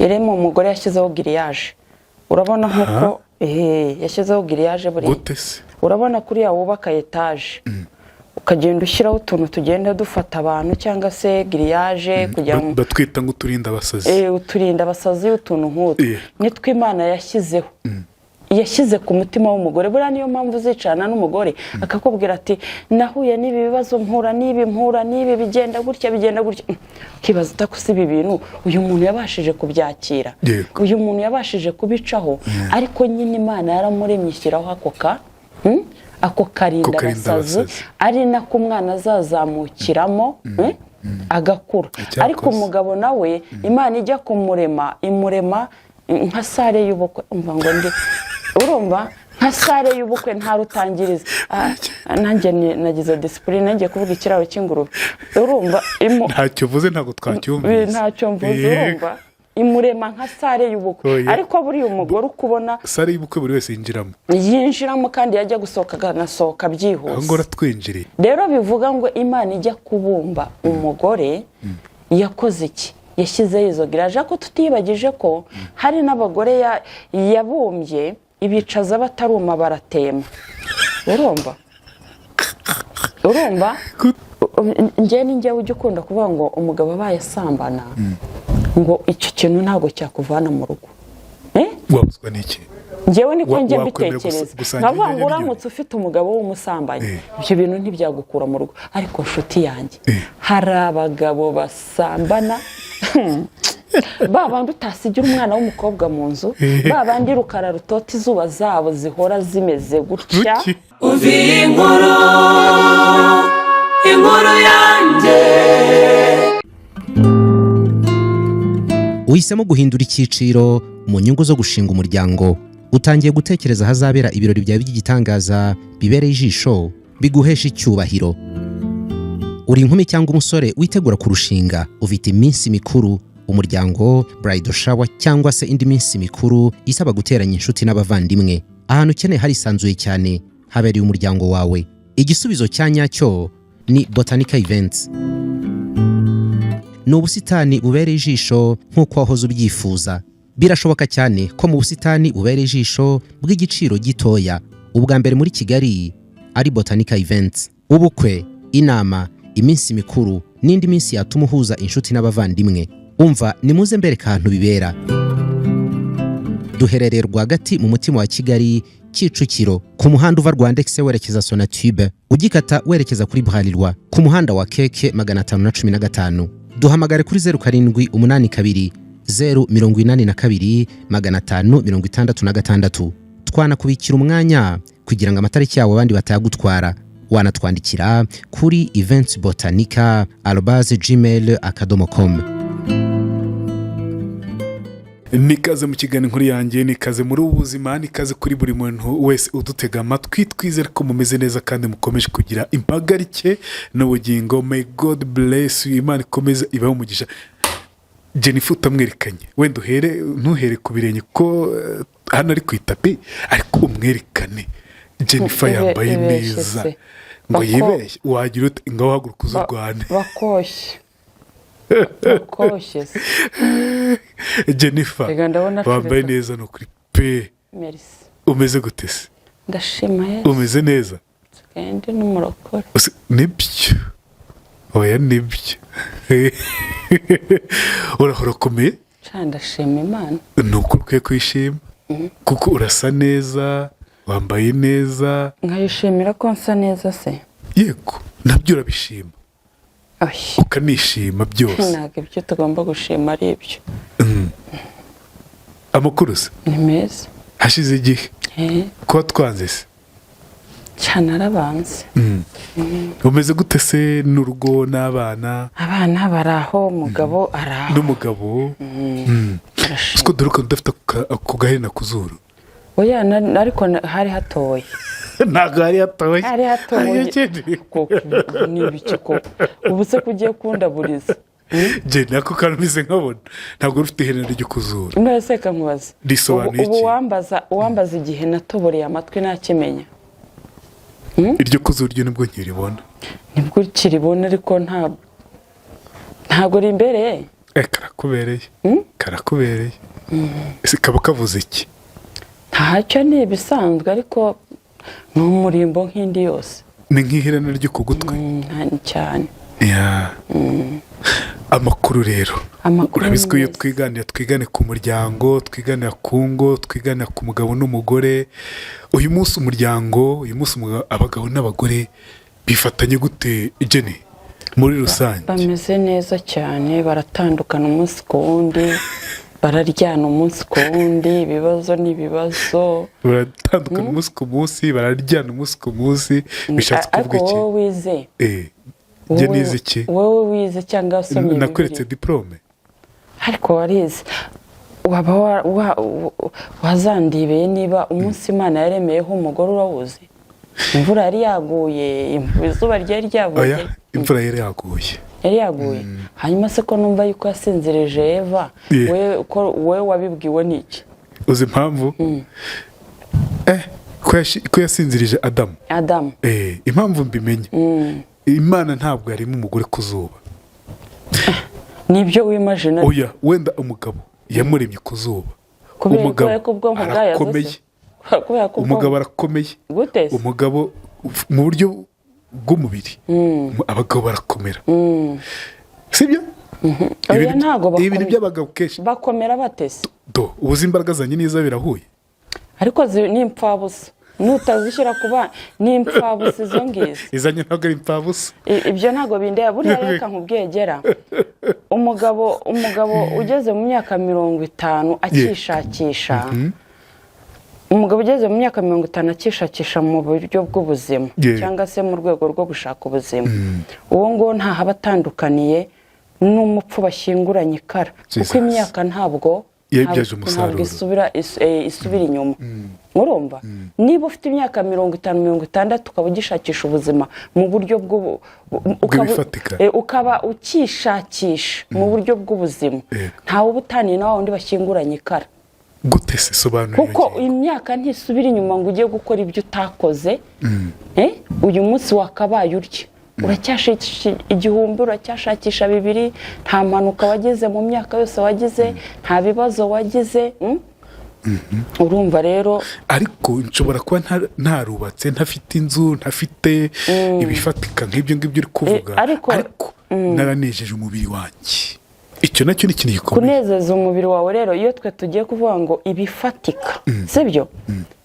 Irema umugore yashyizeho grillage. Urabona nk'uko yashyizeho grillage buriya. Gute se? Urabona kuriya wubaka etaje, ukagenda ushyiraho utuntu tugenda dufata abantu cyangwa se grillage kugira ngo Batwita ngo uturinda abasazi. Uturinda abasazi, utuntu nk'utwo. Nitwo Imana yashyizeho, yashyize ku mutima w'umugore. Buriya niyo mpamvu uzicarana n'umugore akakubwira ati: "Nahuye n'ibi bibazo, mpura n'ibi, mpura n'ibi, bigenda gutya, bigenda gutya." Ukibaza utakusi ibi bintu uyu muntu yabashije kubyakira, uyu muntu yabashije kubicaho. Ariko nyine Imana yaramuremye, ishyiraho ako ka Ako karinda Ako karinda abasazi, abasazi. ari nako umwana azazamukiramo, agakura. Icyakoze. Ariko umugabo nawe Imana ijya kumurema, imurema nka salle y'ubukwe. Umva ngo ndi, urumva, nka salle y'ubukwe, nta rutangiriza. Nanjye nagize discipline, nanjye kuvuga ikiraro cy'ingurube. Urumva Ntacyo uvuze, ntabwo twacyumvise. Ntacyo mvuze. Urumva, imurema nka salle y'ubukwe. Oya. Ariko buriya umugore uko ubona Salle y'ubukwe buri wese yinjiramo. Yinjiramo, kandi yajya gusohoka akanasohoka Aho byihuse. ngo uratwinjiriye. Rero bivuga ngo Imana ijya kubumba umugore yakoze iki? Yashyizeho izo grillage. Ariko tutibagije ko hari n'abagore yabumbye ibicaza bataruma, baratema. Urumva, njye ni njyewe ujya ukunda kuvuga ngo umugabo abaye asambana, ngo icyo kintu ntabwo cyakuvana mu rugo. Eh? Wabuzwa n'iki? Njyewe niko njya Wakwemera mbitekereza. gusangira Nkavuga ngo inyanya? uramutse ufite umugabo w'umusambanyi, ibyo bintu ntibyagukura mu rugo. Ariko nshuti yanjye, hari abagabo basambana, ba bandi utasigira umwana w'umukobwa mu nzu, ba bandi rukara rutota izuba zabo zihora zimeze gutya. Ruki? Umva iyi nkuru, inkuru yanjye. Uhisemo guhindura icyiciro mu nyungu zo gushinga umuryango. Utangiye gutekereza ahazabera ibirori byawe by'igitangaza, bibereye ijisho, biguhesha icyubahiro. Uri inkumi cyangwa umusore witegura kurushinga, ufite iminsi mikuru, umuryango, bridal shower cyangwa se indi minsi mikuru isaba guteranya inshuti n'abavandimwe. Ahantu ukeneye harisanzuye cyane, habereye umuryango wawe. Igisubizo cya nyacyo ni Botanica Events. Ni ubusitani bubereye ijisho nk'uko wahoze ubyifuza. Birashoboka cyane ko mu busitani bubereye ijisho bw'igiciro gitoya, ubwa mbere muri Kigali ari Botanica Events. Ubukwe, inama, iminsi mikuru n'indi minsi yatuma uhuza inshuti n'abavandimwe, umva, nimuze mbereka ahantu bibera. Duherereye rwagati mu mutima wa Kigali, Kicukiro, ku muhanda uva Rwandex werekeza Sonatube, ugikata werekeza kuri Bralirwa, ku muhanda wa KK 515. Duhamagare kuri 0782 082 566. Twanakubikira umwanya kugira ngo amatariki yawo abandi batayagutwara. Wanatwandikira kuri eventsbotanica@gmail.com. Nikaze mu kiganiro Inkuru Yanjye, nikaze muri ubu buzima, nikaze kuri buri muntu wese udutega amatwi. Twizere ko mumeze neza kandi mukomeje kugira impagarike n'ubugingo. May God bless you. Imana ikomeze ibahe umugisha. Jennifer utamwerekanye, wenda uhere, ntuhere ku birenge kuko hano ari ku itapi, ariko umwerekane Jennifer yambaye Ibeshye neza. se. Ngo yibeshye, wagira ute? Ngaho haguruka uze urwane. Bakoshye, bakoshye se. Jennifer, Reka ndabona wambaye Afurika. neza ni ukuri pe. Merci. Umeze gute se? Ndashima Yesu. Umeze neza? Nsigaye ndi n'umurokore. Nibyo? Oya, nibyo, urahora urakomeye. Ca ndashima Imana. Ni uko ukwiye kwishima kuko urasa neza, wambaye neza. Nkayishimira ko nsa neza se? Yego, nabyo urabishima. Oya. Ukanishima byose. Ntabwo ibyo tugomba gushima ari ibyo. Amakuru se? Ni meza. Hashize igihe. Kuba twanze se? Cyane, arabanze. Umeze gute se n'urugo n'abana? Abana bari aho, umugabo ari aho. N'umugabo. Arashima. Siko duheruka udafite ako gaherena ku zuru. Oya, ariko hari hatoye. Ntabwo hari hatoye. Hari hatoye. Hari. Koko ni ibiki koko? Ubu se ko ugiye kundaburiza? Jye nako karameze nkabona ntabwo wari ufite iherena ryo ku zuru. None se nkubaze. Risobanuye Ubu iki? Uwambaza igihe natoboreye amatwi nakimenya? Iryo ku zuru ryo nibwo nkiribona. Nibwo ukiribona, ariko ntabwo rimbereye. Karakubereye, karakubereye. Ese kaba kavuze iki? Ntacyo, ni ibisanzwe, ariko ni umurimbo nk'indi yose. Ni nk'iherena ryo ku gutwi. Cyane. Yeah. Amakuru rero? Amakuru Urabizi ko ni iyo meza. twiganira, twigane ku muryango, twiganira ku ngo, twiganira ku mugabo n'umugore. Uyu munsi umuryango, uyu munsi abagabo n'abagore bifatanye gute, Jenny, muri rusange? Bameze neza cyane. Baratandukana umunsi ku wundi, bararyana umunsi ku wundi, ibibazo ni ibibazo. Baratandukana umunsi ku munsi, bararyana umunsi ku munsi, bishatse Ariko kuvuga iki? wowe wize Njye nize iki? Wowe wize cyangwa wasomye Nakweretse Bibiliya. Diporome. Ariko warize, waba wazandibeye niba umunsi Imana yaremeyeho umugore urawuzi? Imvura yari yaguye, izuba ryari ryavuye? Oya, imvura yari yaguye. Yari yaguye. Hanyuma se ko numva yuko yasinzirije Eva, we wabibwiwe n'iki? Uzi impamvu ko yasinzirije Adamu? Adamu. Impamvu mbimenya, Imana ntabwo yarema umugore ku zuba. Nibyo wimajina. Oya, wenda umugabo yamuremye ku zuba. Kubera Umugabo kubera ko ubwonko bwayo arakomeye. Kubera ko ubwonko Umugabo arakomeye. Gute se? Umugabo mu buryo bw'umubiri, abagabo barakomera, sibyo? Oya, Ibintu- ntabwo ibintu bakomera. by'abagabo kenshi. Bakomera batese? Do ubuze imbaraga zanjye n'iza birahuye. Ariko ni impfabusa, nutazishyira ku bana ni impfabusa izo ngizo. Izanye ntabwo ari impfabusa. Ibyo ntabwo bindeba buriya. Reka nkubwegera umugabo ugeze mu myaka 50 akishakisha, umugabo ugeze mu myaka 50 akishakisha mu buryo bw'ubuzima cyangwa se mu rwego rwo gushaka ubuzima, uwo nguwo ntahaba atandukaniye n'umupfu bashyinguranye ikara, kuko Jesus. imyaka ntabwo Yabyaje ntabwo umusaruro. isubira inyuma. Murumva, niba ufite imyaka 50, 60, ukaba ugishakisha ubuzima mu buryo Bw'ibifatika. Ukaba ukishakisha mu buryo bw'ubuzima, ntawe uba utaniye na wa wundi bashyinguranye ikara. Gute se? Sobanura iyo Kuko ngingo. imyaka ntisubira inyuma ngo ujye gukora ibyo utakoze. Uyu munsi wakabaye urya, uracyashakisha 1000, uracyashakisha 2000, nta mpanuka wagize mu myaka yose wagize, nta bibazo wagize, Urumva rero. Ariko nshobora kuba ntarubatse, ntafite inzu, ntafite ibifatika nk'ibyo ngibyo uri kuvuga, Ariko- ariko naranejeje umubiri wanjye. Icyo nacyo ni ikintu gikomeye. Kunezeza umubiri wawe rero, iyo twe tugiye kuvuga ngo ibifatika, sibyo,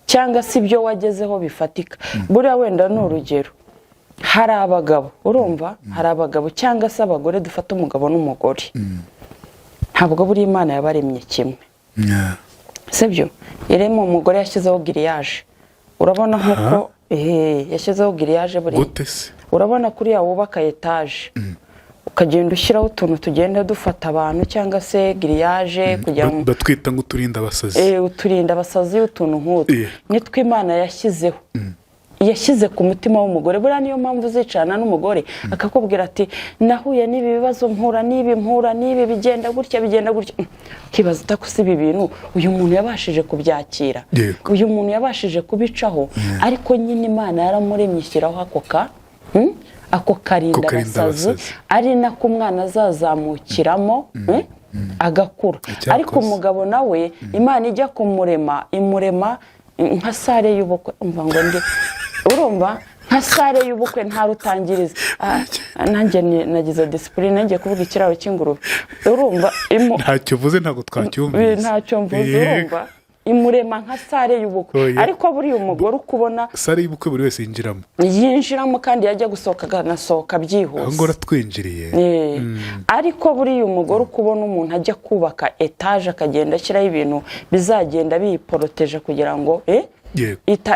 cyangwa se ibyo wagezeho bifatika, buriya wenda ni urugero, hari abagabo, urumva, hari abagabo cyangwa se abagore, dufata umugabo n'umugore, ntabwo buriya Imana yabaremye kimwe. Sibyo? Irema umugore yashyizeho grillage. Urabona nk'uko yashyizeho grillage buriya. Gute se? Urabona kuriya wubaka etaje, ukagenda ushyiraho utuntu tugenda dufata abantu cyangwa se grillage kugira ngo Batwita ngo uturinda abasazi. Uturinda abasazi, utuntu nk'utwo, nitwo Imana yashyizeho, yashyize ku mutima w'umugore. Buriya niyo mpamvu uzicarana n'umugore akakubwira ati: "Nahuye n'ibi bibazo, mpura n'ibi, mpura n'ibi, bigenda gutya, bigenda gutya." Ukibaza utakusi ibi bintu uyu muntu yabashije kubyakira, uyu muntu yabashije kubicaho. Ariko nyine Imana yaramuremye ishyiraho ako ka Ako karinda Ako karinda abasazi, abasazi. ari nako umwana azazamukiramo, agakura. Icyakoze. Ariko umugabo nawe Imana ijya kumurema, imurema nka salle y'ubukwe. Umva ngo ndi, urumva, nka salle y'ubukwe, nta rutangiriza. Nanjye nagize discipline, ngiye kuvuga ikiraro cy'ingurube. Urumva Ntacyo uvuze, ntabwo twacyumvise. Ntacyo mvuze. Urumva, imurema nka salle y'ubukwe. Oya. Ariko buriya umugore uko ubona Salle y'ubukwe buri wese yinjiramo. Yinjiramo, kandi yajya gusohoka akanasohoka Aho byihuse. ngaho uratwinjiriye. Ariko buriya umugore uko ubona umuntu ajya kubaka etaje, akagenda ashyiraho ibintu bizagenda biyiporoteje kugira ngo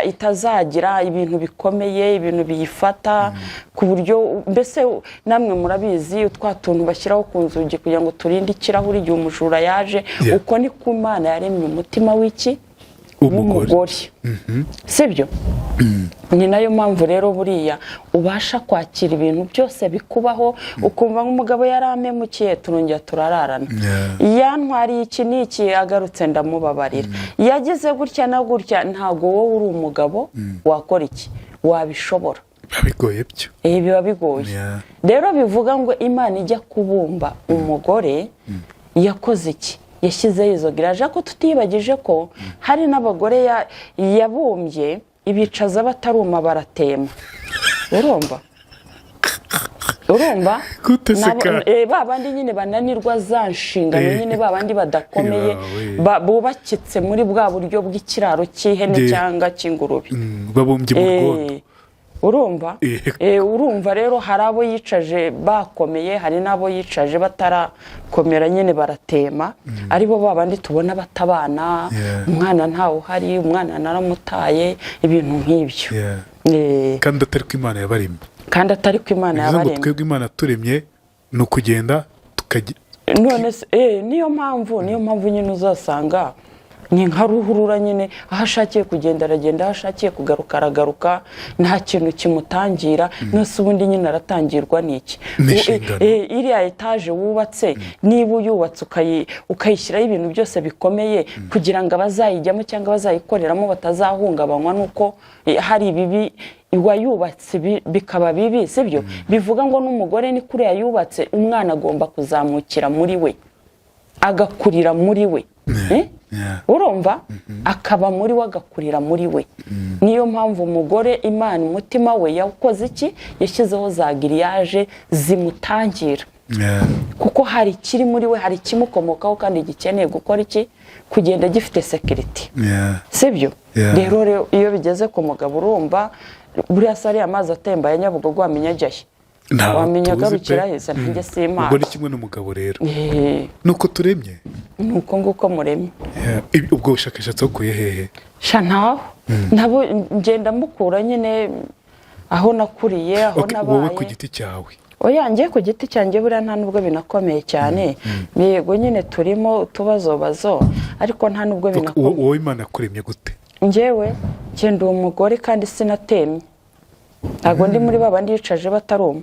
itazagira ibintu bikomeye, ibintu biyifata ku buryo mbese namwe murabizi twa tuntu bashyiraho ku nzugi kugira ngo turinde ikirahuri igihe umujura yaje. Uko ni ku Imana yaremye umutima w'iki? W'umugore. W'umugore, sibyo? Ni nayo mpamvu rero buriya ubasha kwakira ibintu byose bikubaho, ukumva nk'umugabo yarampemukiye, turongera turararana, yantwariye iki n'iki, agarutse ndamubabarira, yagize gutya na gutya. Ntabwo wowe uri umugabo wakora iki, wabishobora. Biba bigoye byo. Biba bigoye. Rero bivuga ngo Imana ijya kubumba umugore yakoze iki? Yashyizeho izo grillage. Ariko tutibagije ko hari n'abagore yabumbye ibicaza bataruma, baratema. Urumva? Gute se ka? Ba bandi nyine bananirwa za nshingano, nyine ba bandi badakomeye, Yawe. bubakitse muri bwa buryo bw'ikiraro cy'ihene cyangwa cy'ingurube. Babumbye mu rwondo. Urumva? Urumva rero hari abo yicaje bakomeye, hari n'abo yicaje batarakomera nyine baratema, aribo ba bandi tubona batabana, umwana ntawe uhari, umwana naramutaye, ibintu nk'ibyo. Kandi atari ko Imana yabaremye. Kandi atari ko Imana Bivuze ngo yabaremye. twebwe Imana turemye ni ukugenda tukajya None se niyo mpamvu nyine uzasanga ni nka ruhurura nyine, aho ashakiye kugenda aragenda, aho ashakiye kugaruka aragaruka, nta kintu kimutangira. None ubundi nyine aratangirwa n'iki? N'inshingano. Iriya etaje wubatse, niba uyubatse ukayishyiraho ibintu byose bikomeye kugira ngo abazayijyamo cyangwa abazayikoreramo batazahungabanywa n'uko hari ibibi wayubatse bikaba bibi, sibyo? Bivuga ngo n'umugore ni kuriya yubatse, umwana agomba kuzamukira muri we, agakurira muri we. Eh? Yeah. Urumva, akaba muri we, agakurira muri we. Niyo mpamvu umugore Imana umutima we yawukoze iki? Yashyizeho za grillage zimutangira, kuko hari ikiri muri we, hari ikimukomokaho kandi gikeneye gukora iki? Kugenda gifite sécurité, sibyo? Yeah. Rero iyo bigeze ku mugabo, urumva buriya se ariya mazi atemba ya Nyabugogo wamenya ajya he? Ntaho Wamenya tuzi agarukira pe. heza? Nanjye Ubwo ni simpazi. kimwe n'umugabo rero, nuko turemye. Ni uko nguko muremye. Yeah. Ubwo bushakashatsi bukuye hehe? Sha, ntaho nabo, ngenda mukura nyine aho nakuriye, aho Okay, wowe nabaye. ku giti cyawe? Oya, njye ku giti cyanjye buriya nta nubwo binakomeye cyane. Yego nyine turimo utubazobazo, ariko nta nubwo Okay, binakomeye. Wowe Imana yakuremye gute? Njyewe ngenda umugore kandi sinatemye, ntabwo ndi muri ba bandi yicaje bataruma.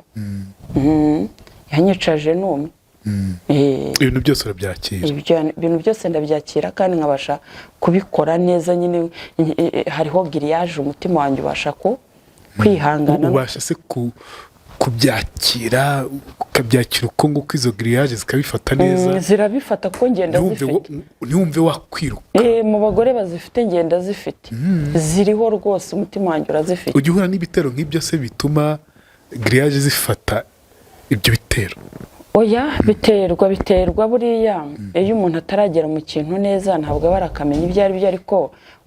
Yanyicaje numye. Ibintu byose urabyakira? Ibyo bintu byose ndabyakira kandi nkabasha kubikora neza nyine. Hariho grillage, umutima wanjye ubasha ku kwihangana. Ubasha se kubyakira, ukabyakira uko nguko, izo grillage zikabifata neza? Zirabifata ko ngenda Ntiwumve zifite. Ntiwumve wakwiruka? Mu bagore bazifite ngenda zifite, ziriho rwose, umutima wanjye urazifite. Ujya uhura n'ibitero nk'ibyo se bituma grillage zifata ibyo bitero? Oya, biterwa buriya iyo umuntu ataragera mu kintu neza ntabwo aba arakamenya ibyo ari byo, ariko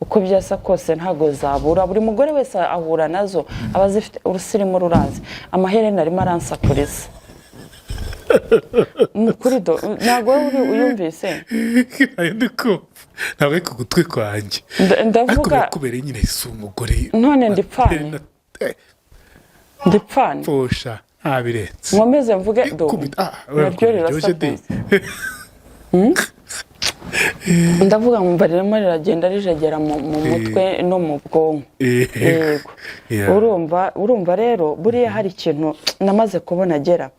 uko byasa kose ntabwo zabura. Buri mugore wese ahura nazo, aba azifite. Urusirimu rurazi, amaherena arimo aransakuriza. Ni ukuri do, ntabwo wowe uyumvise? Ayo ndi kumva ntabwo ari ku gutwi kwanjye. Ariko Ndavuga birakubereye nyine, si umugore. None ndipfane? Ndipfane? Pfosha ntabirenze. Nkomeze mvuge do? Ah, Naryo biryoshye de. rirasakuza. Ndavuga nkumva ririmo riragenda rijegera mu mutwe no mu bwonko. Yego. Urumva rero buriya hari ikintu namaze kubona agera,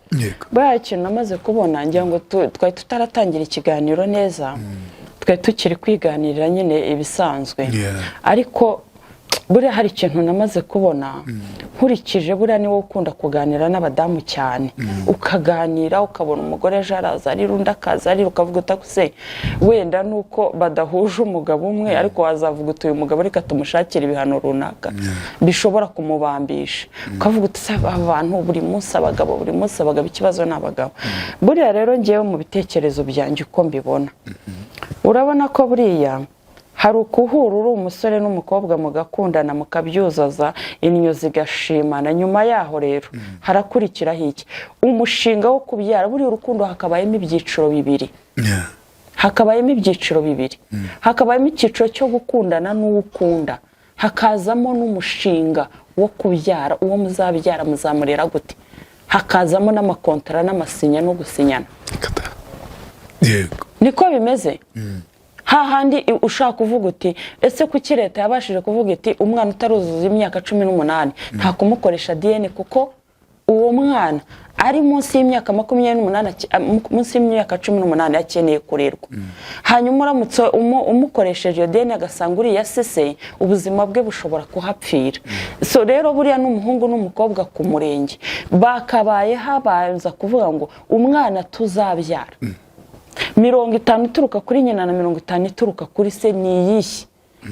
buriya ikintu namaze kubona, ngira ngo twari tutaratangira ikiganiro neza, twari tukiri kwiganirira nyine ibisanzwe, ariko buriya hari ikintu namaze kubona nkurikije, buriya ni wowe ukunda kuganira n'abadamu cyane, ukaganira ukabona umugore ejo araza arira, undi akaza arira, ukavuga utakuse wenda nuko badahuje umugabo umwe, ariko wazavuga uti uyu mugabo reka tumushakire ibihano runaka bishobora kumubambisha, ukavuga uti "Se aba bantu buri munsi abagabo, buri munsi abagabo, ikibazo ni abagabo." Buriya rero ngewe mu bitekerezo byanjye uko mbibona, urabona ko buriya hari ukuhura uri umusore n'umukobwa mugakundana, mukabyuzaza, innyo zigashimana. Nyuma yaho rero harakurikiraho iki? Umushinga wo kubyara. Buriya urukundo hakabayemo ibyiciro bibiri. Hakabayemo ibyiciro bibiri: hakabayemo icyiciro cyo gukundana n'uwo ukunda, hakazamo n'umushinga wo kubyara. Uwo muzabyara muzamurera gute? Hakazamo n'amakontara n'amasinya no gusinyana. Kata. Yego. Niko bimeze. Hahandi ushaka kuvuga uti ese kuki leta yabashije kuvuga iti umwana utaruzuza imyaka 18 nta kumukoresha DNA, kuko Uwo mwana ari munsi y'imyaka 28, munsi y'imyaka 18, akeneye kurerwa. Hanyuma uramutse umukoresheje iyo DNA agasanga uriya se, ubuzima bwe bushobora kuhapfira. So rero buriya n'umuhungu n'umukobwa ku murenge bakabaye habanza kuvuga ngo umwana tuzabyara, 50 ituruka kuri nyina na 50 ituruka kuri se ni iyihe?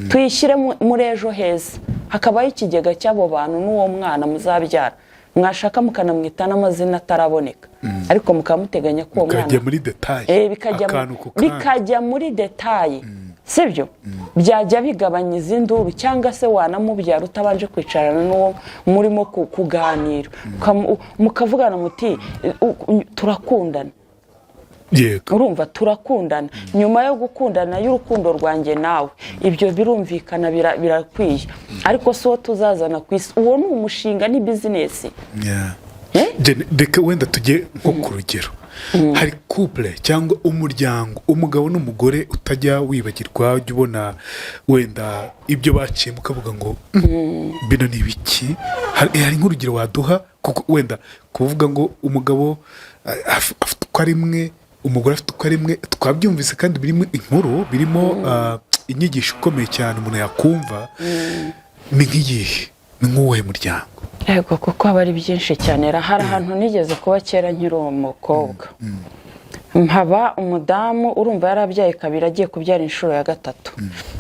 Tuyishyire muri Ejo Heza, hakabaho ikigega cy'abo bantu n'uwo mwana muzabyara. Mwashaka mukanamwita n'amazina ataraboneka, ariko mukaba muteganya ko uwo mwana Bikajya muri détails. Bikajya Akantu ku kandi. Bikajya muri détails, sibyo? Byajya bigabanya izi nduru. Cyangwa se wanamubyara utabanje kwicarana n'uwo murimo kuganira, mukavugana muti "Turakundana." Urumva, turakundana. Nyuma yo gukundana, y'urukundo rwanjye nawe, ibyo birumvikana, birakwiye. Ariko si uwo tuzazana ku isi, uwo ni umushinga, ni business. Eh? Jene, reka wenda tujye nko ku rugero. Hari couple cyangwa umuryango, umugabo n'umugore utajya wibagirwa, ujya ubona wenda ibyo baciyemo ukavuga ngo "Bino ni ibiki?" Hari nk'urugero waduha? Kuko wenda kuvuga ngo umugabo afite uko ari mwe, umugore afite uko ari mwe, twabyumvise kandi birimo inkuru, birimo inyigisho ikomeye cyane umuntu yakumva. Ni nk'iyihe? Ni nk'uwuhe muryango? Yego, kuko aba ari byinshi cyane. Hari ahantu nigeze kuba kera nkiri umukobwa, mpaba umudamu, urumva, yarabyaye kabiri, agiye kubyara inshuro ya gatatu.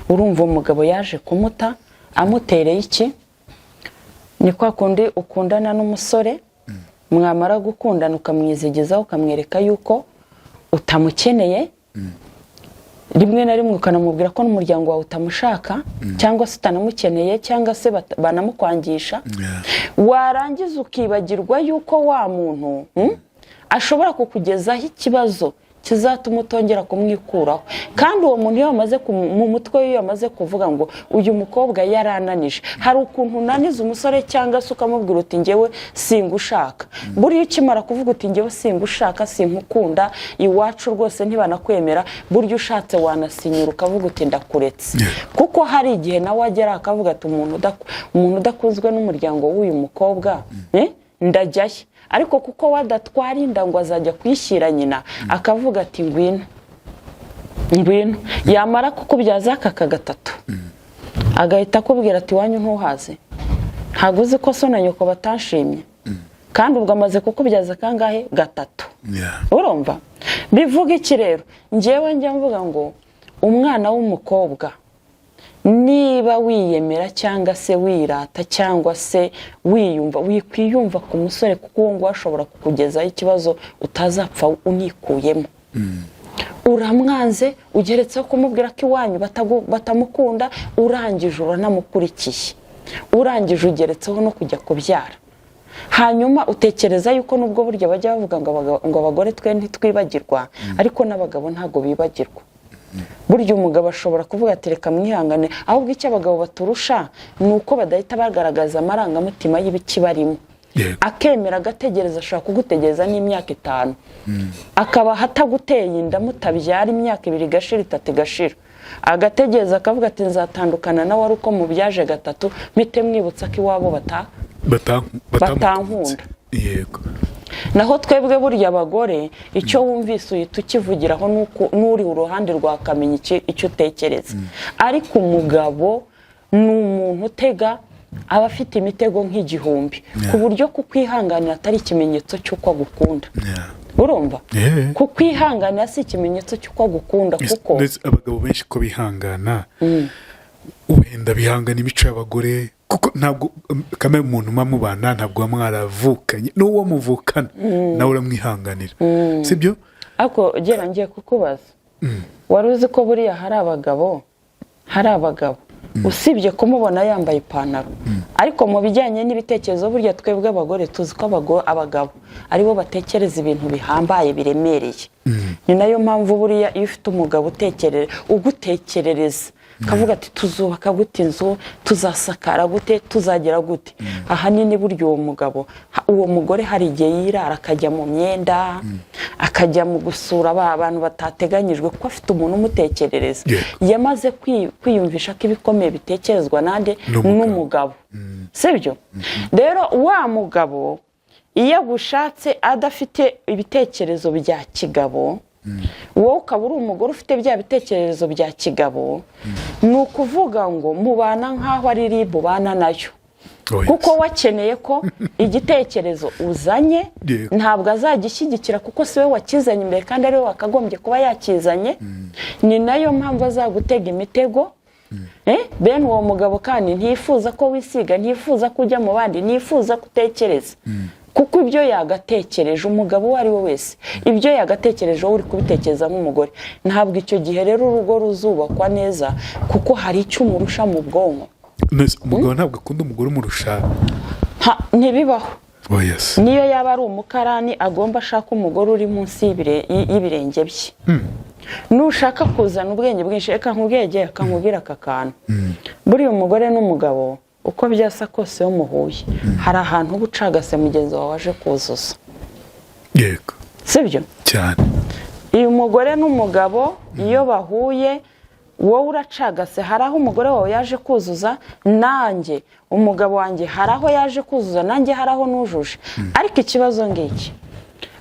Urumva, umugabo yaje kumuta amutereye iki? Ni kwa kundi ukundana n'umusore, mwamara gukundana ukamwizigizaho, ukamwereka yuko utamukeneye, rimwe na rimwe ukanamubwira ko n'umuryango wawe utamushaka, cyangwa se utanamukeneye, cyangwa se banamukwangisha. Warangiza ukibagirwa yuko wa muntu ashobora kukugezaho ikibazo kizatuma utongera kumwikuraho. Kandi uwo muntu iyo wamaze mu mutwe we, iyo yamaze kuvuga ngo uyu mukobwa yarananije. Hari ukuntu unaniza umusore, cyangwa se ukamubwira uti "Ngewe singushaka." Buriya ukimara kuvuga uti "Ngewe singushaka, sinkukunda, iwacu rwose ntibanakwemera," burya ushatse wanasinyura ukavuga uti "Ndakuretse." Kuko hari igihe nawe agera akavuga ati "Umuntu udakunzwe n'umuryango w'uyu mukobwa, ndajyayo?" Ariko kuko wadatwara inda ngo azajya kuyishyira nyina, akavuga ati "Ngwino, ngwino." Yamara kukubyaza aka gatatu, agahita akubwira ati "Iwanyu ntuhaze? Ntabwo uzi ko so na nyoko batanshimye?" Kandi ubwo amaze kukubyaza kangahe? Gatatu. Urumva bivuga iki rero? Ngewe njya mvuga ngo umwana w'umukobwa, niba wiyemera cyangwa se wirata cyangwa se wiyumva, wikwiyumva ku musore, kuko uwo nguwo ashobora kukugezaho ikibazo utazapfa unikuyemo. Uramwanze, ugeretseho kumubwira ko iwanyu batamukunda, urangije uranamukurikiye, urangije ugeretseho no kujya kubyara. Hanyuma utekereza yuko nubwo burya bajya bavuga ngo ngo abagore twe ntitwibagirwa, ariko n'abagabo ntabwo bibagirwa. Burya umugabo ashobora kuvuga ati "Reka mwihangane." Ahubwo icyo abagabo baturusha ni uko badahita bagaragaza amarangamutima y'ibikibarimo. Akemera agategereza, ashobora kugutegereza n'imyaka 5, akaba ataguteye inda, mutabyara, imyaka 2 igashira, 3 igashira, agategereza, akavuga ati "Nzatandukana nawe ari uko mubyaje gatatu, mpite mwibutsa ko iwabo Batamukunze. batankunda." Naho twebwe burya abagore, icyo wumvise uhita ukivugiraho, n'uri uruhande rwakamenya icyo utekereza. Ariko umugabo ni umuntu utega, aba afite imitego nk'igihumbi, ku buryo kukwihanganira atari ikimenyetso cy'uko agukunda. Urumva? Yeah. Kukwihanganira si ikimenyetso cy'uko agukunda, kuko Ndetse abagabo benshi ko bihangana, wenda bihangana imico y'abagore, kuko ntabwo kamere umuntu muba mubana, ntabwo muba mwaravukanye n'uwo muvukana, nawe uramwihanganira, sibyo? Ariko gera ngiye kukubaza, wari uzi ko buriya hari abagabo usibye kumubona yambaye ipantaro, ariko mu bijyanye n'ibitekerezo, burya twebwe abagore tuzi ko abagabo aribo batekereza ibintu bihambaye, biremereye. Ni nayo mpamvu buriya iyo ufite umugabo ugutekerereza, akavuga ati "Tuzubaka gute inzu? Tuzasakara gute? Tuzagera gute?" Ahanini burya uwo mugabo, uwo mugore hari igihe yirara, akajya mu myenda, akajya mu gusura ba bantu batateganyijwe, kuko afite umuntu umutekerereza. Yamaze kwiyumvisha ko ibikomeye bitekerezwa nande? N'umugabo. N'umugabo, sibyo? Rero wa mugabo Iyo agushatse adafite ibitekerezo bya kigabo, wowe ukaba uri umugore ufite bya bitekerezo bya kigabo, ni ukuvuga ngo mubana nk'aho ari RIB ubana nayo. Oh, yes. Kuko wakeneye ko igitekerezo uzanye ntabwo azagishyigikira, kuko si we wakizanye imbere kandi ari we wakagombye kuba yakizanye. Ni nayo mpamvu azagutega imitego. Bene uwo mugabo kandi ntiyifuza ko wisiga, ntiyifuza ko ujya mu bandi, ntiyifuza ko utekereza, kuko ibyo yagatekereje, umugabo uwo ari we wese, ibyo yagatekereje wowe uri kubitekereza nk'umugore. Ntabwo icyo gihe rero urugo ruzubakwa neza, kuko hari icyo umurusha mu bwonko. None se umugabo ntabwo akunda umugore umurusha? Ntibibaho. Oh, yes. Niyo yaba ari umukarani, agomba ashaka umugore uri munsi y'ibirenge bye. Nushaka kuzana ubwenge bwinshi, reka nkubwege, reka nkubwire aka kantu. Buriya umugore n'umugabo, uko byasa kose, iyo muhuye hari ahantu uba ucagase mugenzi wawe aje kuzuza. Sibyo? Cyane. Uyu mugore n'umugabo iyo bahuye, wowe uracagase, hari aho umugore wawe yaje kuzuza, nanjye umugabo wanjye hari aho yaje kuzuza, nanjye hari aho nujuje. Ariko ikibazo ngiki: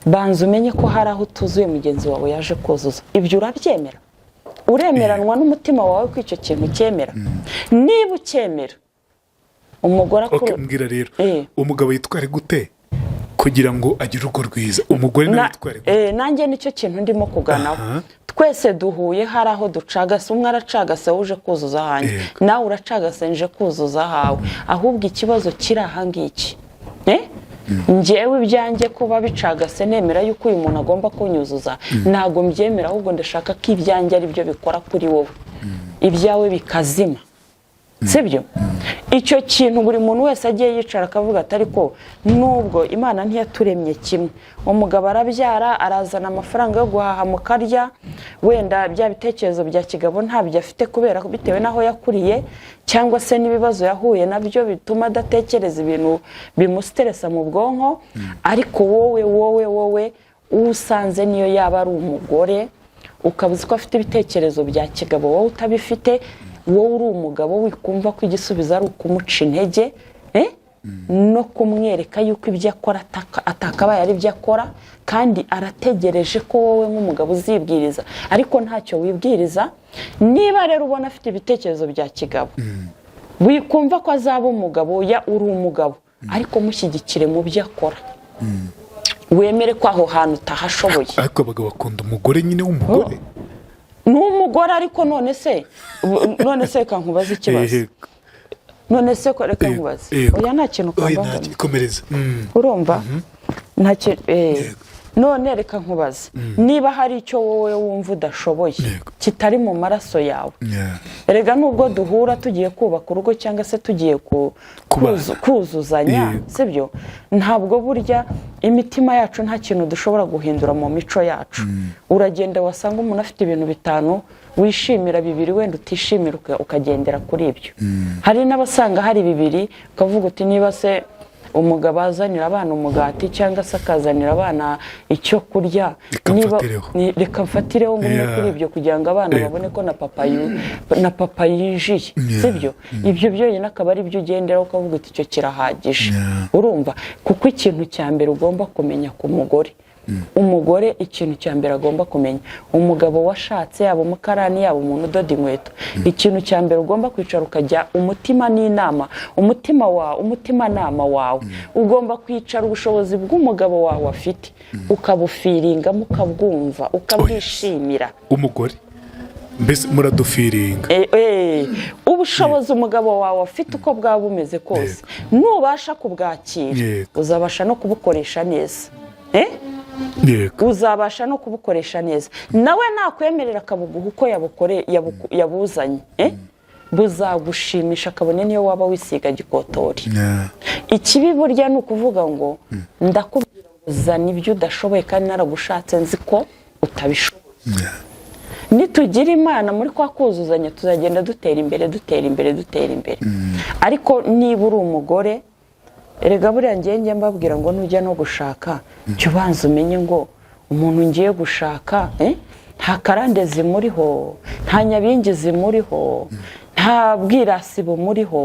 banza umenye ko hari aho utuzuye mugenzi wawe yaje kuzuza. Ibyo urabyemera? Uremeranwa n'umutima wawe ko icyo kintu cyemera? Niba ucyemera, umugore Okay, mbwira rero, umugabo yitware gute kugira ngo agire urugo rwiza? Umugore nawe yitware gute? Nanjye nicyo kintu ndimo kuganaho. Twese duhuye hari aho ducagase. Umwe aracagase, wowe uje kuzuza ahanjye, nawe uracagase, nje kuzuza ahawe. Ahubwo ikibazo kiri aha ngiki. Njyewe ibyanjye kuba bicagase, nemera yuko uyu muntu agomba kunyuzuza, ntabwo mbyemera. Ahubwo ndashaka ko ibyanjye ari byo bikora kuri wowe, ibyawe bikazima, sibyo? Icyo kintu buri muntu wese agiye yicara akavuga ati: "Ariko nubwo Imana ntiyaturemye kimwe, umugabo arabyara, arazana amafaranga yo guhaha mukarya, wenda bya bitekerezo bya kigabo ntabyo afite kubera bitewe n'aho yakuriye cyangwa se n'ibibazo yahuye nabyo bituma adatekereza ibintu bimusiteresa mu bwonko." Ariko wowe uwo usanze, niyo yaba ari umugore, ukaba uzi ko afite ibitekerezo bya kigabo wowe utabifite, wowe uri umugabo, wikumva ko igisubizo ari ukumuca intege, no kumwereka yuko ibyo akora atakabaye ari byo akora, kandi arategereje ko wowe nk'umugabo uzibwiriza, ariko ntacyo wibwiriza. Niba rero ubona afite ibitekerezo bya kigabo, wikumva ko azaba umugabo. Ya, uri umugabo, ariko mushyigikire mu byo akora, wemere ko aho hantu utahashoboye. Ariko abagabo bakunda umugore nyine w'umugore. Ni umugore, ariko none se reka nkubaze ikibazo. None se ko reka nkubaze. Oya, nta kintu Oya, kambangamiye. Komereza. Urumva, nta kintu. None reka nkubaze: niba hari icyo wowe wumva udashoboye, kitari mu maraso yawe, erega nubwo duhura tugiye kubaka urugo cyangwa se tugiye Kubana. kuzuzanya, sibyo? Ntabwo burya imitima yacu, nta kintu dushobora guhindura mu mico yacu. Uragenda wasanga umuntu afite ibintu bitanu wishimira, bibiri wenda utishimira, ukagendera kuri ibyo. Hari n'abasanga hari bibiri, ukavuga uti: "Niba se umugabo azanira abana umugati cyangwa se akazanira abana icyo kurya, Reka mfatireho." Reka mfatireho ngumye kuri ibyo kugira ngo abana babone ko na papa yinjiye." Sibyo? Ibyo byonyine akaba ari byo ugenderaho, ukavuga uti: "Icyo kirahagije." Urumva, kuko ikintu cya mbere ugomba kumenya ku mugore, umugore ikintu cya mbere agomba kumenya, umugabo washatse, yaba umukarani, yaba umuntu udoda inkweto, ikintu cya mbere ugomba kwicara ukajya umutima n'inama, umutima wawe, umutimanama wawe, ugomba kwicara ubushobozi bw'umugabo wawe afite ukabufiringamo, ukabwumva, ukabwishimira. Umugore mbese muradufiringa. Ubushobozi umugabo wawe afite, uko bwaba bumeze kose, nubasha kubwakira, uzabasha no kubukoresha neza. Uzabasha no kubukoresha neza. Nawe nakwemerera akabuguha uko yabuzanye, buzagushimisha, kabone niyo waba wisiga gikotori. Ikibi burya ni ukuvuga ngo: "Ndakubwira ngo zana ibyo udashoboye kandi naragushatse nzi ko utabishoboye." Nitugira Imana muri kwa kuzuzanya, tuzagenda dutera imbere, dutera imbere, dutera imbere. Ariko niba uri umugore, erega buriya ngiye njya mbabwira ngo nujya no gushaka, jya ubanza umenye ngo umuntu ngiye gushaka, nta karande zimuriho, nta nyabingi zimuriho, nta bwirasi bumuriho,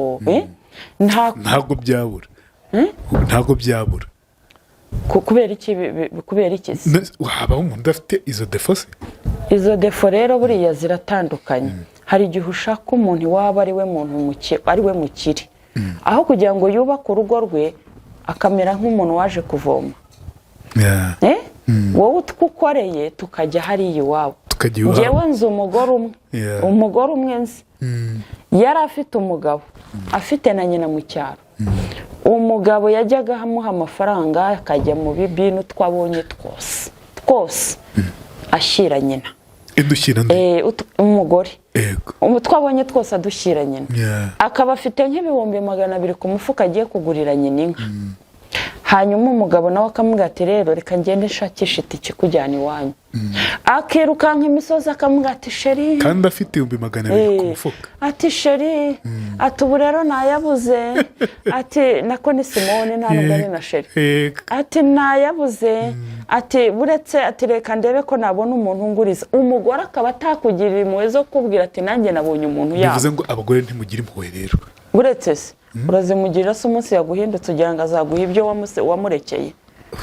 nta Ntabwo byabura, ntabwo byabura. Kubera iki kubera iki se? Habaho umuntu udafite izo défauts se? Izo défauts rero buriya ziratandukanye. Hari igihe ushaka umuntu iwabo ari we muntu ari we mukire, aho kugira ngo yubake urugo rwe akamera nk'umuntu waje kuvoma. Eh? Wowe utwo ukoreye tukajya hariya iwabo. Tukajya iwabo. Ngewe nzi umugore umwe, umugore umwe nzi, yari afite umugabo, afite na nyina mu cyaro. Umugabo yajyaga amuha amafaranga akajya mu bibini, utwo abonye twose twose ashyira nyina. Idushyira ndi? Umugore. Utwo abonye twose adushyira nyina. Akaba afite nk'200,000 ku mufuka agiye kugurira nyina inka. Hanyuma umugabo nawe akamubwira ati: "Rero reka ngende nshakishe itike ikujyana iwanyu." Akirukanka imisozi, akamubwira ati: "Chéri." Kandi afite 200,000 ku mufuka. Ati: "Chéri," ati: "ubu rero nayabuze." Ati nako ni Simone, nta nubwo ari na chéri. Ati: "Nayabuze." Ati: "Buretse," ati: "reka ndebe ko nabona umuntu unguriza." Umugore akaba atakugirira impuhwe zo kubwira ati: "Nanjye nabonye umuntu yaba." Bivuze ngo abagore ntimugire impuhwe rero? Uretse se urazimugirira se? Umunsi yaguhindutse ugira ngo azaguha ibyo wamurekeye?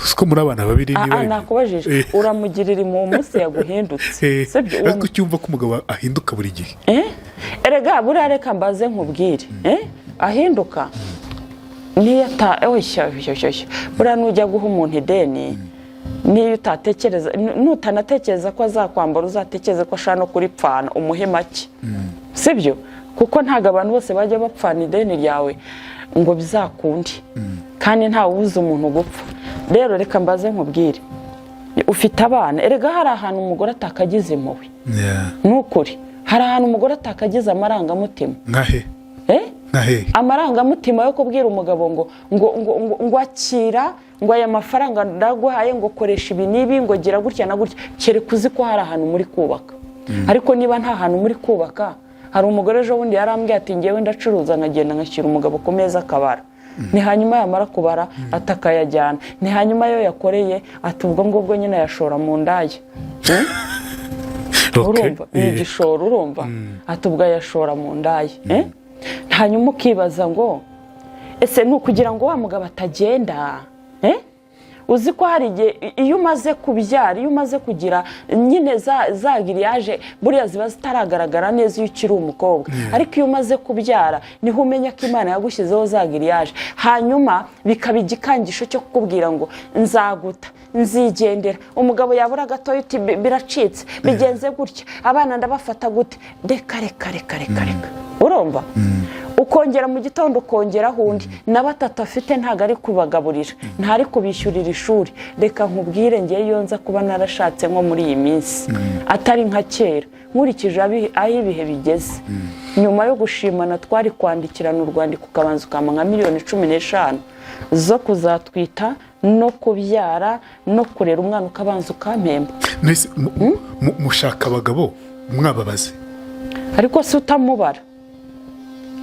Siko muri abana babiri niba ari ibyo. Nakubajije, uramugirira impuhwe umunsi yaguhindutse? Sibyo? Ariko ucyumva ko umugabo ahinduka buri gihe. Eh? Erega buriya reka mbaze nkubwire, eh? Ahinduka niyo ata oshya oshya oshya. Buriya nujya guha umuntu ideni, niyo utatekereza, nutanatekereza ko azakwambara, uzatekereze ko ashobora no kuripfana, umuhe make, sibyo? Kuko ntabwo abantu bose bajya bapfana ideni ryawe ngo bizakunde, kandi ntawe ubuza umuntu gupfa. Rero reka mbaze nkubwire, ufite abana. Erega hari ahantu umugore atakagize impuhwe. Ni ukuri, hari ahantu umugore atakagize amarangamutima. Nkahe? Eh? Nkahe? Amarangamutima yo kubwira umugabo ngo akira, ngo aya mafaranga ndaguhaye, ngo koresha ibi n'ibi, ngo gira gutya na gutya, kereka uzi ko hari ahantu muri kubaka. Ariko niba nta hantu muri kubaka, hari umugore ejo bundi yarambwiye ati: "Ngewe ndacuruza, nkagenda ngashyira umugabo ku meza akabara." Ni hanyuma yamara kubara, ati akayajyana. Ni hanyuma ayo yakoreye, ati ubwo ngubwo nyine ayashora mu ndaya. Urumva ni igishoro, urumva, ati ubwo ayashora mu ndaya. Eh? Hanyuma ukibaza ngo ese ni ukugira ngo wa mugabo atagenda? Eh? Uzi ko hari igihe iyo umaze kubyara, iyo umaze kugira nyine za grillage, buriya ziba zitaragaragara neza iyo ukiri umukobwa, ariko iyo umaze kubyara niho umenya ko Imana yagushyizeho za grillage, hanyuma bikaba igikangisho cyo kukubwira ngo nzaguta, nzigendera. Umugabo yabura gatoya uti: "Biracitse, bigenze gutya, abana ndabafata gute?" Reka reka reka reka reka. Urumva ukongera mu gitondo ukongeraho undi, na batatu afite ntabwo ari kubagaburira, ntari kubishyurira ishuri. Reka nkubwire, ngewe iyo nza kuba narashatse nko muri iyi minsi, atari nka kera, nkurikije aho ibihe bigeze, nyuma yo gushimana twari kwandikirana urwandiko, ukabanza ukampa nka miliyoni 15 zo kuzatwita no kubyara no kurera umwana, ukabanza ukampemba. Mbese mushaka abagabo mwababaze? Ariko se utamubara?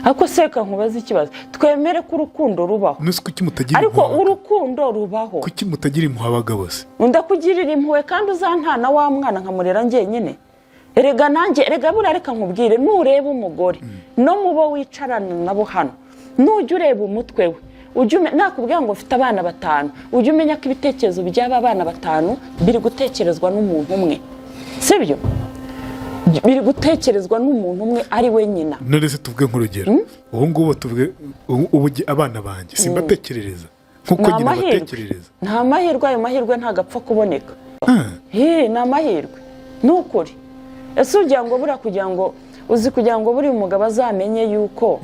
Ariko se reka nkubaze ikibazo, twemere ko urukundo rubaho. Nese kuki mutagira Ariko impuhwe abagabo? urukundo rubaho. Kuki mutagira impuhwe abagabo se? Ndakugirira impuhwe kandi uzantana wa mwana nkamurera njyenyine. Erega nanjye, erega buriya reka nkubwire, nureba umugore no mu bo wicarana nabo hano, nujya ureba umutwe we, ujye nakubwira ngo ufite abana batanu, ujye umenya ko ibitekerezo by'aba bana batanu biri gutekerezwa n'umuntu umwe, sibyo? Biri gutekerezwa n'umuntu umwe ari we nyina. None se tuvuge nk'urugero, ubu ngubu tuvuge ubu abana banjye simbatekerereza nk'uko Ni nyina amahirwe. abatekerereza? Nta mahirwe, ayo mahirwe ntabwo apfa kuboneka. He, ni amahirwe, ni ukuri. Ese ugira ngo buriya kugira ngo uzi, kugira ngo buriya umugabo azamenye yuko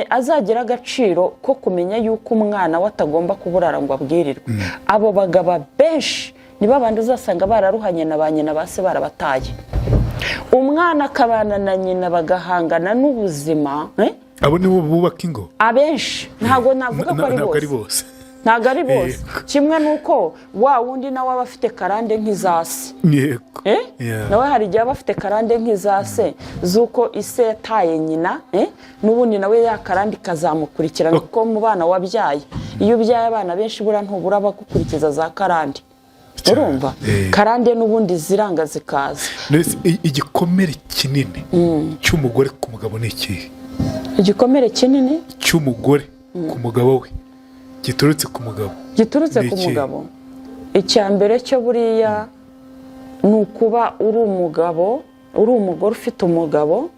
azagira agaciro ko kumenya yuko umwana we atagomba kuburara ngo abwirirwe, abo bagabo benshi ni babandi uzasanga bararuhanye na ba nyina, ba se barabataye, umwana akabana na nyina bagahangana n'ubuzima, eh? Abo nibo bubaka ingo? Abenshi, ntabwo navuga ko ari Ntabwo ari bose. bose. Ntabwo ari bose. Kimwe n'uko wa wundi nawe aba afite karande nk'iza se. Eh? Nawe hari igihe aba afite karande nk'iza se, z'uko ise yataye nyina, eh? N'ubundi nawe ya karande ikazamukurikirana, kuko mu bana wabyaye, iyo ubyaye abana benshi, buriya ntubura abagukurikiza za karande, urumva? Karande n'ubundi ziranga zikaza. None se igikomere kinini cy'umugore ku mugabo ni ikihe? Igikomere kinini Cy'umugore ku mugabo we. Giturutse ku mugabo. Giturutse Ni ku iki? mugabo. Icya mbere cyo buriya ni ukuba uri umugabo, uri umugore ufite umugabo,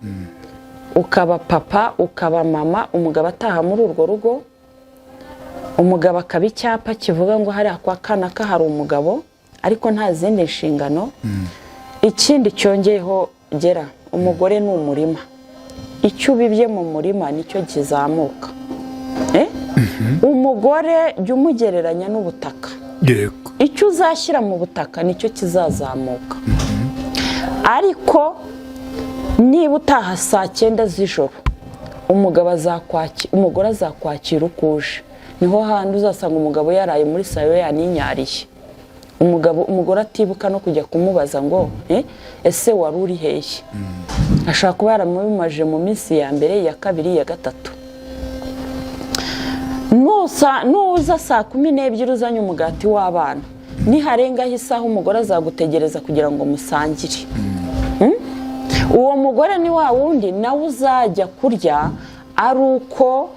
ukaba papa, ukaba mama. Umugabo ataha muri urwo rugo, umugabo akaba icyapa kivuga ngo hariya kwa kanaka hari umugabo, ariko nta zindi nshingano. Ikindi cyongeyeho gera, umugore ni umurima. Icyo ubibye mu murima nicyo kizamuka. Eh? Umugore jya umugereranya n'ubutaka. Icyo uzashyira mu butaka nicyo kizazamuka. Ariko niba utaha saa 9 z'ijoro, umugabo azakwakira, umugore azakwakira uko uje. Niho handi uzasanga umugabo yaraye muri salon yaninyariye, umugabo, umugore atibuka no kujya kumubaza ngo "Ese wari uri hehe?" Ashobora kuba yaramubimaje mu minsi ya mbere, iya kabiri, iya gatatu. Nuza saa 12 uzanye umugati w'abana, niharengaho isaha umugore azagutegereza kugira ngo musangire. Uwo mugore ni wa wundi nawe uzajya kurya ari uko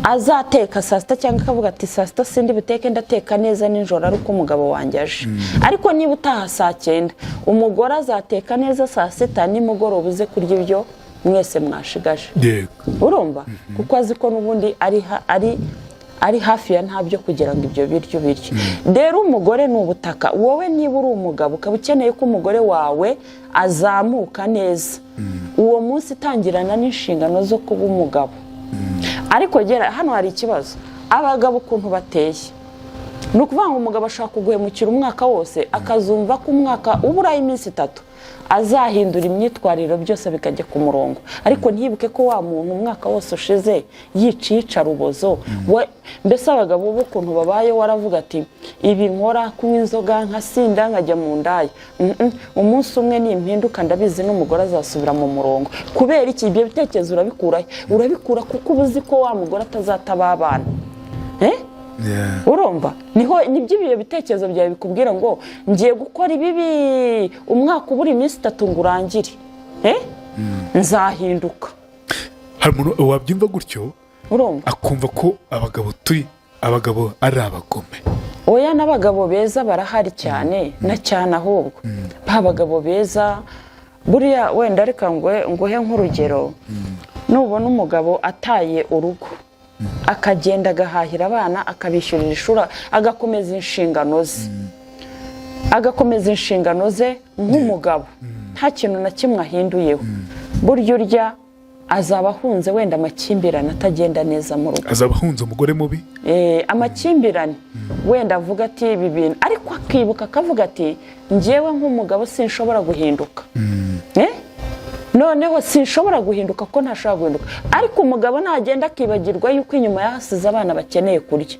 azateka saa 6, cyangwa akavuga ati "Saa 6 sindi buteke, ndateka neza nijoro ari uko umugabo wanjye aje." Ariko niba utaha saa 9, umugore azateka neza saa 6, nimugoroba uze kurya ibyo mwese mwashigaje. Urumva, kuko azi ko n'ubundi ari hafi ya ntabyo kugira ngo ibyo biryo birye. Rero umugore ni ubutaka. Wowe niba uri umugabo ukaba ukeneye ko umugore wawe azamuka neza, uwo munsi itangirana n'inshingano zo kuba umugabo. Ariko gera hano hari ikibazo, abagabo ukuntu bateye, ni ukuvuga ngo umugabo ashobora kuguhemukira umwaka wose, akazumva ko umwaka uburaho iminsi 3 azahindura imyitwarire, byose bikajya ku murongo, ariko ntibuke ko wa muntu umwaka wose ushize yica iyicarubozo. Mbese abagabo bo ukuntu babaye, waravuga ati "Ibi nkora, kunywa inzoga, nkasinda, nkajya mu ndaya, umunsi umwe nimpinduka ndabizi n'umugore azasubira mu murongo." Kubera iki? Ibyo bitekerezo urabikurahe? Urabikura kuko uba uzi ko wa mugore atazataba abana. Eh? Yeah. Urumva, niho nibyo ibyo bitekerezo byawe bikubwira ngo ngiye gukora ibibi, umwaka ubura iminsi 3 ngo urangire, eh? Nzahinduka. Hari umuntu wabyumva gutyo, Urumva, akumva ko abagabo turi abagabo ari abagome. Oya, n'abagabo beza barahari cyane na cyane. Ahubwo ba bagabo beza buriya, wenda reka nguhe nk'urugero: nubona umugabo ataye urugo, akagenda agahahira abana, akabishyurira ishuri, agakomeza inshingano ze, agakomeza inshingano ze nk'umugabo, nta kintu na kimwe ahinduyeho, burya urya azaba ahunze wenda amakimbirane atagenda neza mu rugo. Azaba ahunze umugore mubi. Amakimbirane wenda avuga ati ibi bintu, ariko akibuka akavuga ati "Njyewe nk'umugabo sinshobora guhinduka. Eh? Noneho sinshobora guhinduka kuko ntashobora guhinduka." Ariko umugabo nagenda akibagirwa yuko inyuma yahasize abana bakeneye kurya,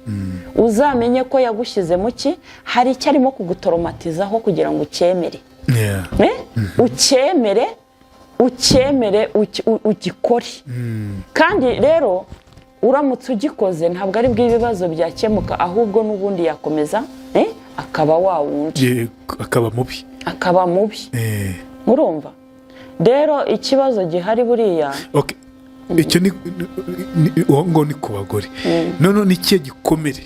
uzamenye ko yagushyize mu ki, hari icyo arimo kugutoromatizaho kugira ngo ucyemere. Eh? Ucyemere, ucyemere, ugikore. Kandi rero uramutse ugikoze, ntabwo ari bwo ibibazo byakemuka, ahubwo n'ubundi yakomeza akaba wa wundi. Yego, akaba mubi. Akaba mubi. Urumva rero ikibazo gihari buriya. Okay. Icyo ni uwo ngo ni ku bagore. Noneho ni ikihe gikomere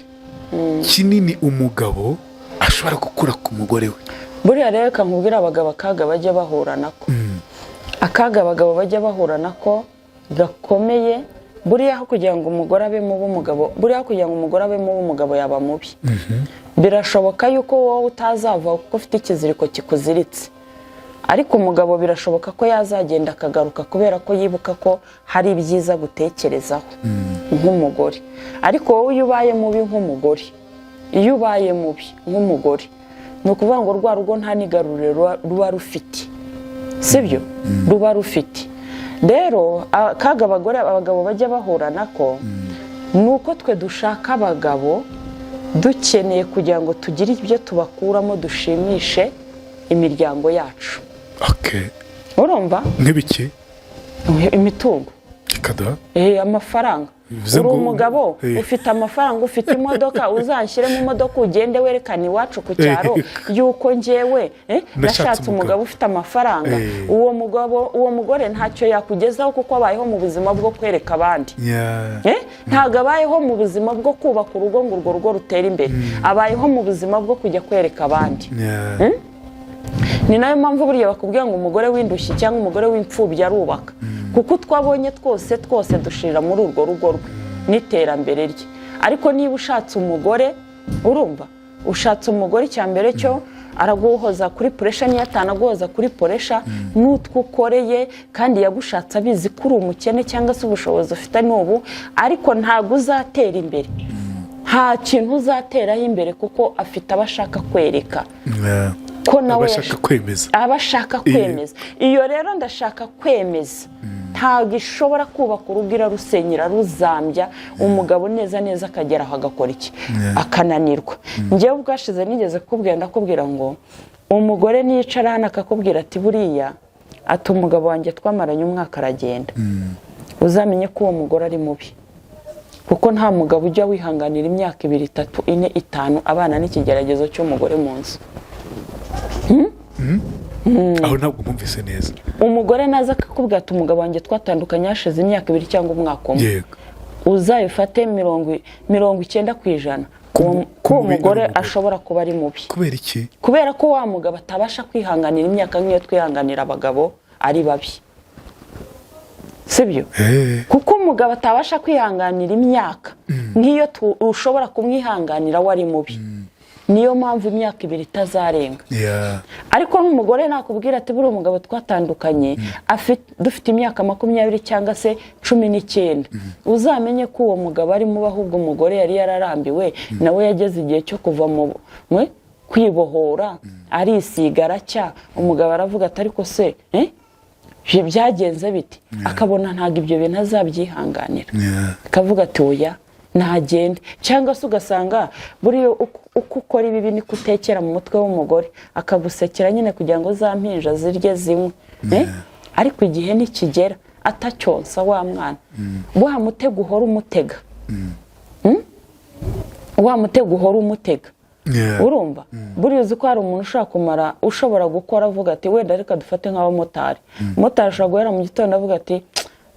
kinini umugabo ashobora gukura ku mugore we? Buriya rero reka nkubwire, abagabo akaga bajya bahura nako, akaga abagabo bajya bahura nako gakomeye, buriya aho kugira ngo umugore abe mubi, umugabo, buriya aho kugira ngo umugore abe mubi, umugabo yaba mubi. Birashoboka yuko wowe utazava kuko ufite ikiziriko kikuziritse, ariko umugabo birashoboka ko yazagenda akagaruka kubera ko yibuka ko hari ibyiza gutekerezaho nk'umugore. Ariko wowe iyo ubaye mubi nk'umugore, iyo ubaye mubi nk'umugore, ni ukuvuga ngo rwa rugo nta n'igaruriro ruba rufite, sibyo? Ruba rufite. Rero akaga abagore, abagabo bajya bahura nako ni uko twe dushaka abagabo dukeneye kugira ngo tugire ibyo tubakuramo, dushimishe imiryango yacu. Urumva? Nk'ibiki? Imitungo. Kada. Amafaranga. Bivuze Uri ngo- umugabo, ufite amafaranga, ufite imodoka, uzanshyire mu modoka ugende werekane iwacu ku cyaro yuko njyewe nashatse umugabo ufite amafaranga. Uwo mugabo, uwo mugore ntacyo yakugezaho kuko abayeho mu buzima bwo kwereka abandi. Ntabwo abayeho mu buzima bwo kubaka urugo ngo urwo rugo rutere imbere, abayeho mu buzima bwo kujya kwereka abandi. Ni nayo mpamvu burya bakubwira ngo umugore w'indushyi cyangwa umugore w'imfubyi arubaka, kuko utwo abonye twose twose dushirira muri urwo rugo rwe n'iterambere rye. Ariko niba ushatse umugore, urumva ushatse umugore, icya mbere cyo araguhoza kuri pressure, niyo atanaguhoza kuri pressure n'utwo ukoreye, kandi yagushatse abizi ko uri umukene cyangwa se ubushobozi ufite ni ubu, ariko ntabwo uzatera imbere, nta kintu uzateraho imbere, kuko afite abo ashaka kwereka ko nawe Abashaka kwemeza. Aba ashaka kwemeza. Iyo rero ndashaka kwemeza ntabwo ishobora kubaka urugo, irarusenya, iraruzambya. Umugabo neza neza akagera aho agakora iki? Akananirwa. Njyewe ubwashize nigeze kukubwira, ndakubwira ngo umugore niyicara hano akakubwira ati buriya, ati umugabo wanjye twamaranye umwaka aragenda, uzamenye ko uwo mugore ari mubi, kuko nta mugabo ujya wihanganira imyaka 2, 3, 4, 5 abana n'ikigeragezo cy'umugore mu nzu. Aho ntabwo mwumvise neza. Umugore naza akakubwira ati umugabo wanjye twatandukanye hashize imyaka 2 cyangwa umwaka umwe, uzabifate 90% ko uwo Mubi ari mugore umugore. ashobora kuba ari mubi. Kubera iki? Kubera ko wa mugabo atabasha kwihanganira imyaka nk'iyo twihanganira abagabo ari babi, sibyo? Kuko umugabo atabasha kwihanganira imyaka nk'iyo ushobora kumwihanganira we ari mubi, niyo mpamvu imyaka 2 itazarenga. Ariko nk'umugore nakubwira ati buriya umugabo twatandukanye dufite imyaka 20 cyangwa se 19, uzamenye ko uwo mugabo ari mubi, ahubwo umugore yari yararambiwe, nawe yageze igihe cyo kuva mu kwibohora, arisiga aracya. Umugabo aravuga ati ariko se ibyo byagenze bite? Akabona ntabwo ibyo bintu azabyihanganira, akavuga ati oya, ntagende. Cyangwa se ugasanga buriya uko ukora ibibi niko utekera mu mutwe w'umugore, akagusekera nyine kugira ngo za mpinja zirye zinywe. Ariko igihe nikigera atacyonsa wa mwana, wa mutego uhora umutega, Wa mutego uhora umutega. Urumva buriya uzi ko hari umuntu ushobora kumara, ushobora gukora avuga ati wenda reka dufate nk'abamotari. Umumotari ashobora guhera mu gitondo avuga ati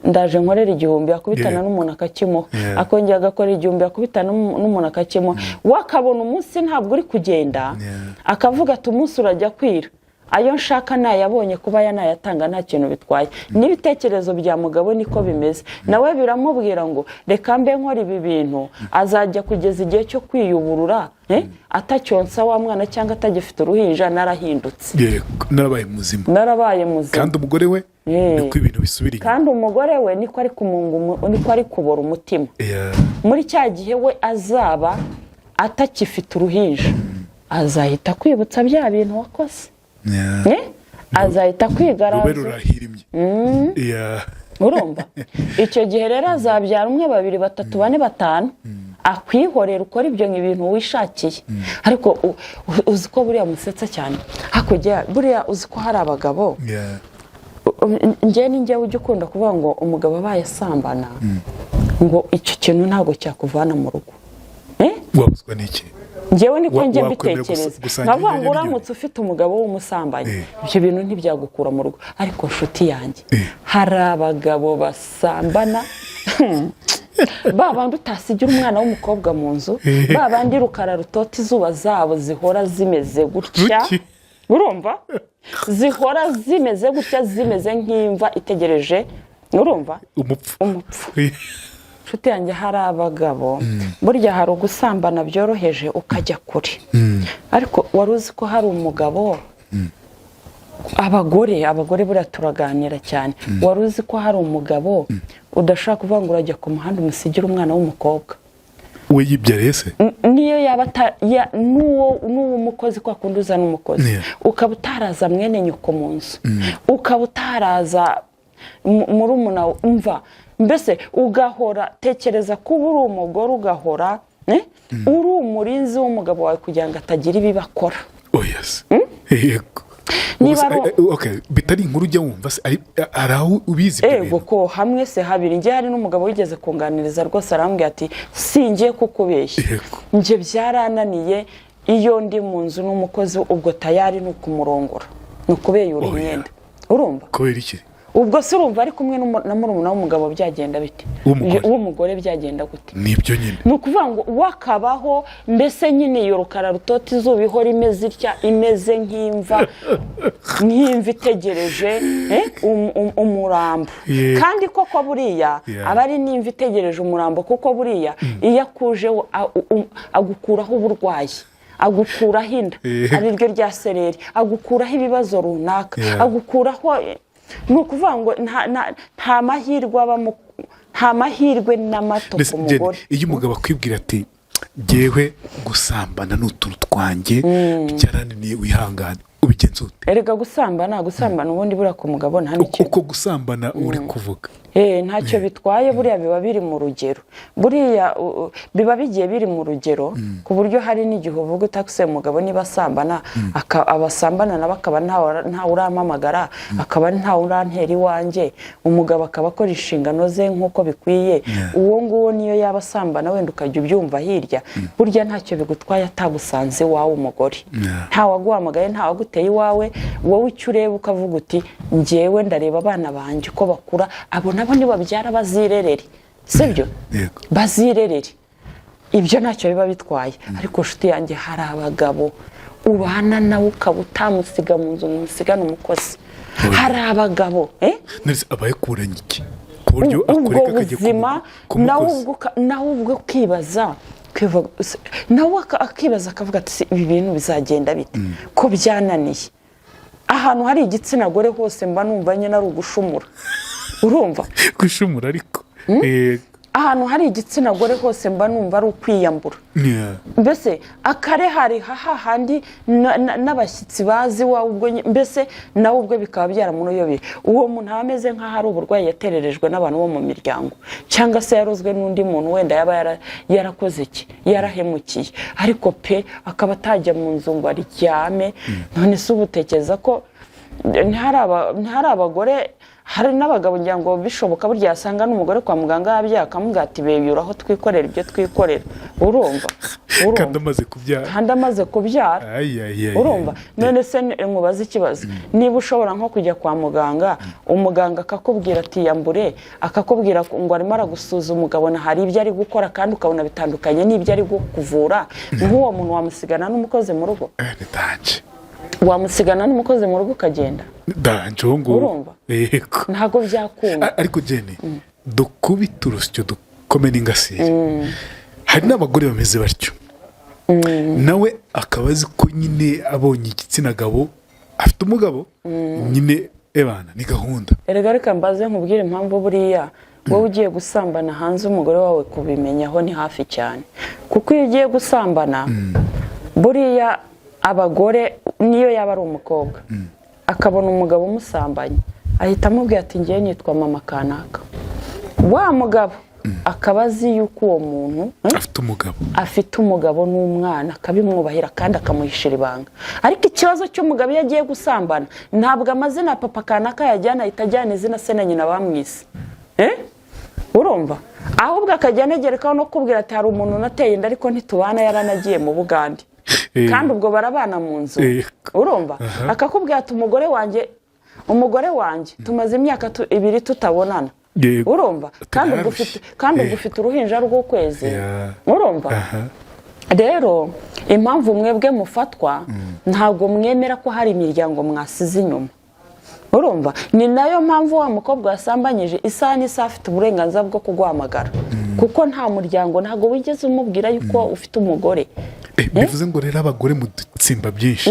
ndaje nkorera 1000, yakubitana n'umuntu akakimuha, akongera agakora 1000, yakubitana n'umuntu akakimuha, we akabona umunsi ntabwo uri kugenda, akavuga ati umunsi urajya kwira ayo nshaka nayabonye, kuba aya nayatanga nta kintu bitwaye. N'ibitekerezo bya mugabo niko bimeze, nawe biramubwira ngo reka mbe nkora ibi bintu, azajya kugeza igihe cyo kwiyuburura, atacyonsa wa mwana cyangwa atagifite uruhinja, narahindutse. Yego, narabaye muzima. Narabaye muzima. Kandi umugore we niko ibintu bisubira inyuma. Kandi umugore we niko ari kumunga niko ari kubora umutima. Muri cya gihe we azaba atakifite uruhinja, azahita akwibutsa bya bintu wakoze. Azahita Rube kwigaranzura. Rurahirimye. Urumva icyo gihe rero azabyara umwe, babiri, batatu, bane, batanu, akwihorera ukora ibyo ibintu wishakiye. Ariko uzi ko buriya musetsa cyane hakurya, buriya uzi ko hari abagabo, njye ni njyewe ujya ukunda kuvuga ngo umugabo abaye asambana, ngo icyo kintu ntabwo cyakuvana mu rugo. Wabuzwa n'iki? Njyewe niko njya Wakwemera mbitekereza, gusangira nkavuga ngo inyanya? Uramutse ufite umugabo w'umusambanyi, ibyo bintu ntibyagukura mu rugo. Ariko nshuti yanjye, hari abagabo basambana, ba bandi utasigira umwana w'umukobwa mu nzu, ba bandi rukara rutota izuba zabo zihora zimeze gutya. Ruki? Urumva zihora zimeze gutya, zimeze nk'imva itegereje, urumva? Umupfu. Umupfu. Nshuti yanjye, hari abagabo burya hari ugusambana byoroheje ukajya kure, ariko wari uzi ko hari umugabo, abagore buriya turaganira cyane, wari uzi ko hari umugabo udashobora kuvuga ngo urajya ku muhanda umusigire umwana w'umukobwa? We yibyariye se? Niyo yaba n'uwo umukozi, kwa kundi uzana umukozi, ukaba utaraza mwene nyoko mu nzu, ukaba utaraza murumuna, umva mbese ugahora tekereza kuba uri umugore, ugahora uri umurinzi w'umugabo wawe kugira ngo atagira ibibi akora. Oya se, yego. Niba ari Okay, bitari inkuru ujya wumva se, hari aho ubizi ibyo Ego bintu? ko hamwe se habiri. Njye hari n'umugabo wigeze kunganiriza rwose, arambwira ati: "Singiye kukubeshya, njye byarananiye. Iyo ndi mu nzu n'umukozi, ubwo tayari ni ukumurongora, ni ukubeyura Oya. imyenda." Urumva? Kubera iki? Ubwo se urumva ari kumwe na murumuna w'umugabo byagenda bite? W'umugore. W'umugore byagenda gute? Nibyo nyine. Ni ukuvuga ngo wakabaho mbese nyine iyo rukara rutota izuba ihora imeze itya, imeze nk'imva itegereje umurambo. Kandi koko buriya aba ari n'imva itegereje umurambo, kuko buriya iyo akujeho agukuraho uburwayi, agukuraho inda, ari ryo rya sereri, agukuraho ibibazo runaka, agukuraho. Ni ukuvuga ngo nta mahirwe abamo, nta mahirwe na mato Mbese ku Jenny, mugore. iyo umugabo akwibwira ati: "Jyewe gusambana ni utuntu twanjye, byarananiye, wihangane," ubigenza ute? Erega gusambana ubundi buriya ku mugabo nta n'ikintu. Uko gusambana uri kuvuga. Ntacyo bitwaye buriya, biba biri mu rugero. Buriya biba bigiye biri mu rugero, ku buryo hari n'igihe uvuga utakuse umugabo niba asambana, abasambana nabo akaba ntawe urampamagara, akaba ntawe urantera iwanjye, umugabo akaba akora inshingano ze nk'uko bikwiye. Uwo nguwo niyo yaba asambana wenda ukajya ubyumva hirya, burya ntacyo bigutwaye atagusanze iwawe umugore, ntawaguhamagaye, ntawaguteye iwawe. Wowe icyo ureba ukavuga uti: "Njyewe ndareba abana banjye uko bakura, abo nabo nibabyara bazirerere," sibyo? Yego. Bazirerere, ibyo ntacyo biba bitwaye. Ariko nshuti yanjye, hari abagabo ubana nawe ukaba utamusiga mu nzu ngo umusigane umukozi. Hari abagabo, eh? None aba yakuranye iki ku buryo Ubwo akureka akajya buzima ku nawe mukozi? ubwo nawe ubwo ukibaza, nawe akibaza akavuga ati: "Se, ibi bintu bizagenda bite ko byananiye?" Ahantu hari igitsina gore hose mba numva nyine ari ugushumura, urumva? Gushumura ariko. Yego. Ahantu hari igitsina gore hose mba numva ari ukwiyambura. Mbese akarehariha hahandi n'abashyitsi bazi iwawe, ubwo mbese nawe ubwe bikaba byaramuyobeye. Uwo muntu aba ameze nk'aho ari uburwayi yatererejwe n'abantu bo mu miryango, cyangwa se yarozwe n'undi muntu wenda yaba yarakoze iki, yarahemukiye, ariko pe akaba atajya mu nzu ngo aryame. None se ubu utekereza ko ntihari abagore, hari n'abagabo, ngira ngo bishoboka burya yasanga n'umugore kwa muganga yabyaye akamubwira ati: "Beyura aho twikorera ibyo twikorera," urumva? Kandi Urumva? amaze kubyara. Kandi amaze kubyara. Ay, ay, ay, Urumva? ay. None se nkubaze ikibazo: niba ushobora nko kujya kwa muganga, umuganga akakubwira ati: "Yambure," akakubwira ngo arimo aragusuzuma, ukabona hari ibyo ari gukora kandi ukabona bitandukanye n'ibyo ari kuvura, nk'uwo muntu wamusigana n'umukozi mu rugo? Ni danger. Wamusigana n'umukozi mu rugo ukagenda? Danger uwo nguwo. Urumva? Yego. Ntabwo byakunda. Ariko Jenny, dukubite urusyo dukome n'ingasire. Hari n'abagore bameze batyo, nawe akaba azi ko nyine abonye igitsina gabo afite umugabo nyine, ebana ni gahunda. Erega reka mbaze nkubwire impamvu. Buriya wowe ugiye gusambana hanze, umugore wawe kubimenyaho ni hafi cyane, kuko iyo ugiye gusambana buriya abagore, niyo yaba ari umukobwa akabona umugabo umusambanye, ahita amubwira ati: "Ngewe nitwa mama kanaka." Wa mugabo akaba azi yuko uwo muntu afite umugabo. Afite umugabo n'umwana, akabimwubahira kandi akamuhishira ibanga. Ariko ikibazo cy'umugabo, iyo agiye gusambana, ntabwo amazina ya papa kanaka yajyana, ahita ajyana izina se na nyina bamwise. Urumva? Ahubwo akajya anegerekaho no kubwira ati: "Hari umuntu unateye inda, ariko ntitubana, yaranagiye mu Bugande." Kandi ubwo barabana mu nzu. Urumva? Akakubwira ati: "Umugore wanjye tumaze imyaka 2 tutabonana." Urumva? Kandi ubwo Nararushye. ufite, kandi ubwo ufite uruhinja rw'ukwezi. Urumva? Rero impamvu mwebwe mufatwa, ntabwo mwemera ko hari imiryango mwasize inyuma, urumva? Ni nayo mpamvu wa mukobwa wasambanyije isaha n'isaha afite uburenganzira bwo kuguhamagara, kuko nta muryango, ntabwo wigeze umubwira yuko ufite umugore. Bivuze ngo rero abagore mu dutsimba byinshi.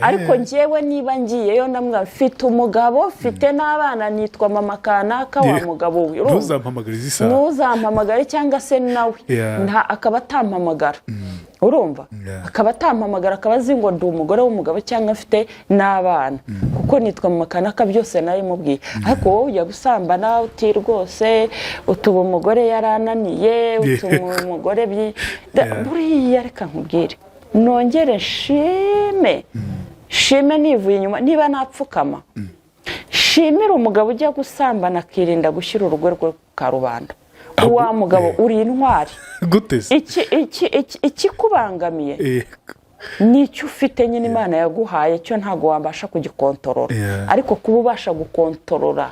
Ariko njyewe niba ngiyeyo ndamubwira: "Mfite umugabo, mfite n'abana, nitwa mama kanaka wa mugabo we." Urumva? Ntuzampamagare izi saha. Ntuzampamagare, cyangwa se nawe nta akaba atampamagara, urumva? Akaba atampamagara, akaba azi ngo ndi umugore w'umugabo cyangwa afite n'abana, kuko nitwa mama kanaka, byose nabimubwiye. Ariko wowe ujya gusambana uti: "Rwose utuba umugore yarananiye," utuma umugore buriya reka nkubwire, nongere nshime. Shime nivuye inyuma niba napfukama, shimire umugabo ujya gusambana akirinda gushyira urugo rwe ku karubanda. Wa mugabo, uri intwari. Gute se? Ikikubangamiye ni icyo ufite nyine Imana yaguhaye, cyo ntabwo wabasha kugikontorora. Ariko kuba ubasha gukontorora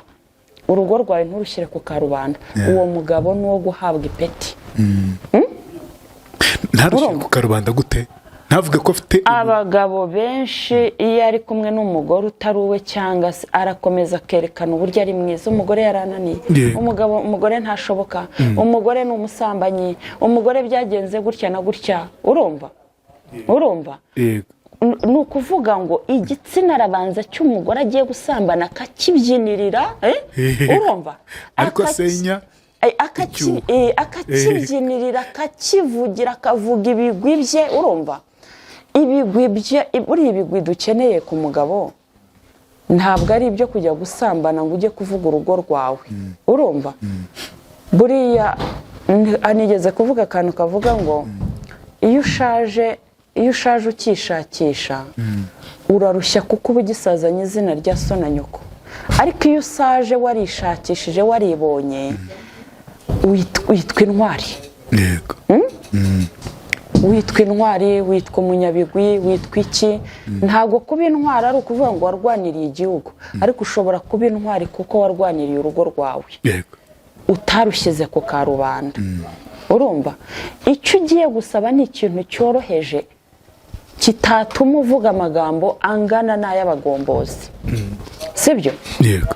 urugo rwawe nturushyire ku karubanda, uwo mugabo ni uwo guhabwa ipeti. Ntarushyire Urumva? ku karubanda gute? Ntavuge ko afite Abagabo benshi, iyo ari kumwe n'umugore utari uwe, cyangwa se arakomeza akerekana uburyo ari mwiza, umugore yarananiye. Umugabo, umugore ntashoboka, umugore ni umusambanyi, umugore byagenze gutya na gutya. Urumva, urumva? Yego. Ni ukuvuga ngo igitsina arabanza cy'umugore agiye gusambana akakibyinirira, eh? Urumva? Ariko asenya icyuho. Akakibyinirira, akakivugira, akavuga ibigwi bye. Urumva ibigwi bye? Buriya ibigwi dukeneye ku mugabo ntabwo ari ibyo kujya gusambana ngo ujye kuvuga urugo rwawe. Urumva, buriya nigeze kuvuga akantu kavuga ngo iyo ushaje ukishakisha urarushya, kuko uba ugisazanye izina rya so na nyoko. Ariko iyo usaje warishakishije, waribonye, witwa intwari. Witwa intwari, witwa umunyabigwi, witwa iki. Ntabwo kuba intwari ari ukuvuga ngo warwaniriye igihugu, ariko ushobora kuba intwari kuko warwaniriye urugo rwawe, utarushyize ku karubanda. Urumva, icyo ugiye gusaba ni ikintu cyoroheje kitatuma uvuga amagambo angana n'ay'abagombozi, sibyo? Yego.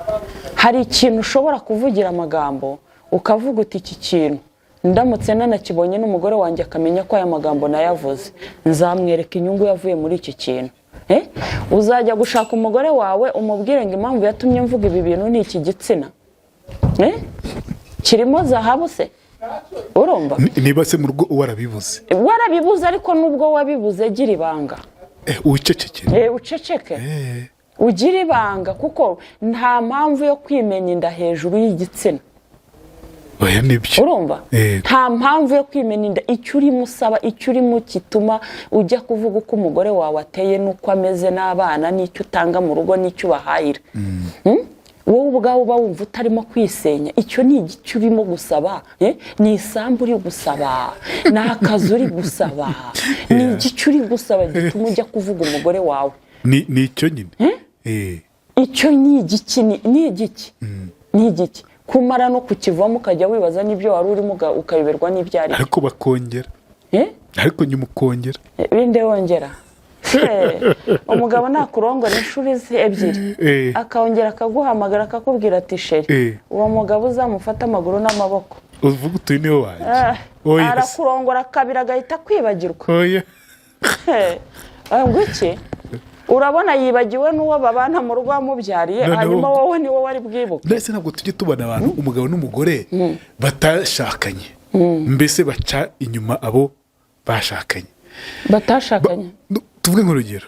Hari ikintu ushobora kuvugira amagambo, ukavuga uti: "Iki kintu ndamutse nanakibonye n'umugore wanjye akamenya ko aya magambo nayavuze, nzamwereka inyungu yavuye muri iki kintu." Eh? Uzajya gushaka umugore wawe umubwire ngo impamvu yatumye mvuga ibi bintu ni iki gitsina. Eh? Kirimo zahabu se? Urumva? Niba se mu rugo warabibuze? Warabibuze, ariko nubwo wabibuze, gira ibanga. Wicecekere. Uceceke, ugire ibanga, kuko nta mpamvu yo kwimenya inda hejuru y'igitsina. Oya, nibyo. Urumva? Yego. Nta mpamvu yo kwimena inda. Icyo urimo usaba, icyo urimo gituma ujya kuvuga uko umugore wawe ateye n'uko ameze n'abana n'icyo utanga mu rugo n'icyo ubahayira, Wowe ubwawe uba wumva utarimo kwisenya? Icyo ni igicyo urimo gusaba, eh? Ni isambu uri gusaba? Ni akazi uri gusaba? Ni igice uri gusaba gituma ujya kuvuga umugore wawe? Ni icyo nyine. Icyo ni igiki? Ni igiki? Ni igiki kumara no kukivamo ukajya wibaza n'ibyo wari urimo, ukayoberwa n'ibyo ari byo? Ariko bakongera. Eh? Ariko nyuma ukongera. Binde wongera? Umugabo nakurongora inshuro ze ebyiri, akongera akaguhamagara akakubwira ati: "Chéri," uwo mugabo uzamufate amaguru n'amaboko. Uvuga utuye niwe wanjye. Oya se. Arakurongora kabiri agahita akwibagirwa. Oya. Ngo iki? Urabona yibagiwe n'uwo babana mu rugo wamubyariye. Noneho hanyuma wowe niwe wari bwibuke. Mbese ntabwo tujye tubona abantu, umugabo n'umugore batashakanye, mbese baca inyuma abo bashakanye? Batashakanye? Tuvuge nk'urugero,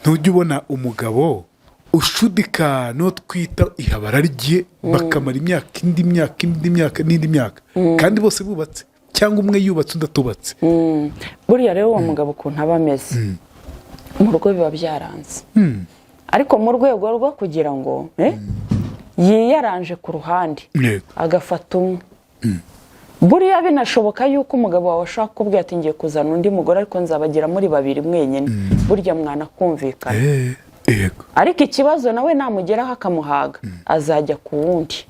ntujya ubona umugabo ushudika n'uwo twita ihabara rye, bakamara imyaka, indi myaka, indi myaka n'indi myaka, kandi bose bubatse, cyangwa umwe yubatse undi atubatse? Buriya rero uwo mugabo ukuntu aba ameze mu rugo biba byaranze, ariko mu rwego rwo kugira ngo yiyaranje ku ruhande, agafata umwe. Buriya binashoboka yuko umugabo wawe ashobora kukubwira ati: "Ngiye kuzana undi mugore, ariko nzabagira muri babiri mwenyine." Burya mwanakumvikana. Ariko ikibazo nawe namugeraho akamuhaga, azajya ku wundi,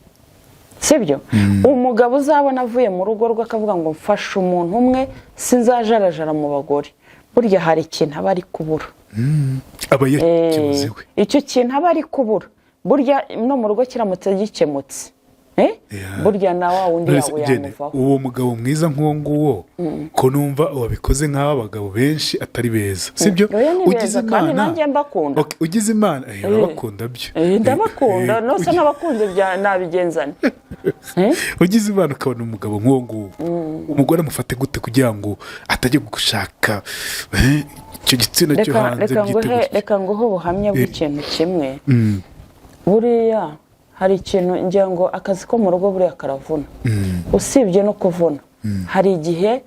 sibyo? Umugabo uzabona avuye mu rugo rwe akavuga ngo: "Mfashe umuntu umwe, sinzajarajara mu bagore," burya hari ikintu aba ari kubura. Aba yakibuze we. Icyo kintu aba ari kubura, burya no mu rugo kiramutse gikemutse, eh? Burya na wa wundi None se yawe Jene, yamuvaho. uwo mugabo mwiza nk'uwo nguwo, ko numva wabikoze nk'aho abagabo benshi atari beza, sibyo? Oya, ni beza, kandi nanjye mbakunda. Okay, ugize Imana, urabakunda byo. Ndabakunda. Nose n'abakunze nabigenzane? Ugize Imana ukabona umugabo nk'uwo nguwo, umugore amufate gute kugira ngo atajya gushaka icyo gitsina cyo Reka hanze, reka byite nguhe gutyo? Reka nguhe ubuhamya bw'ikintu kimwe. Buriya hari ikintu ngira ngo akazi ko mu rugo buriya karavuna. Usibye no kuvuna, hari igihe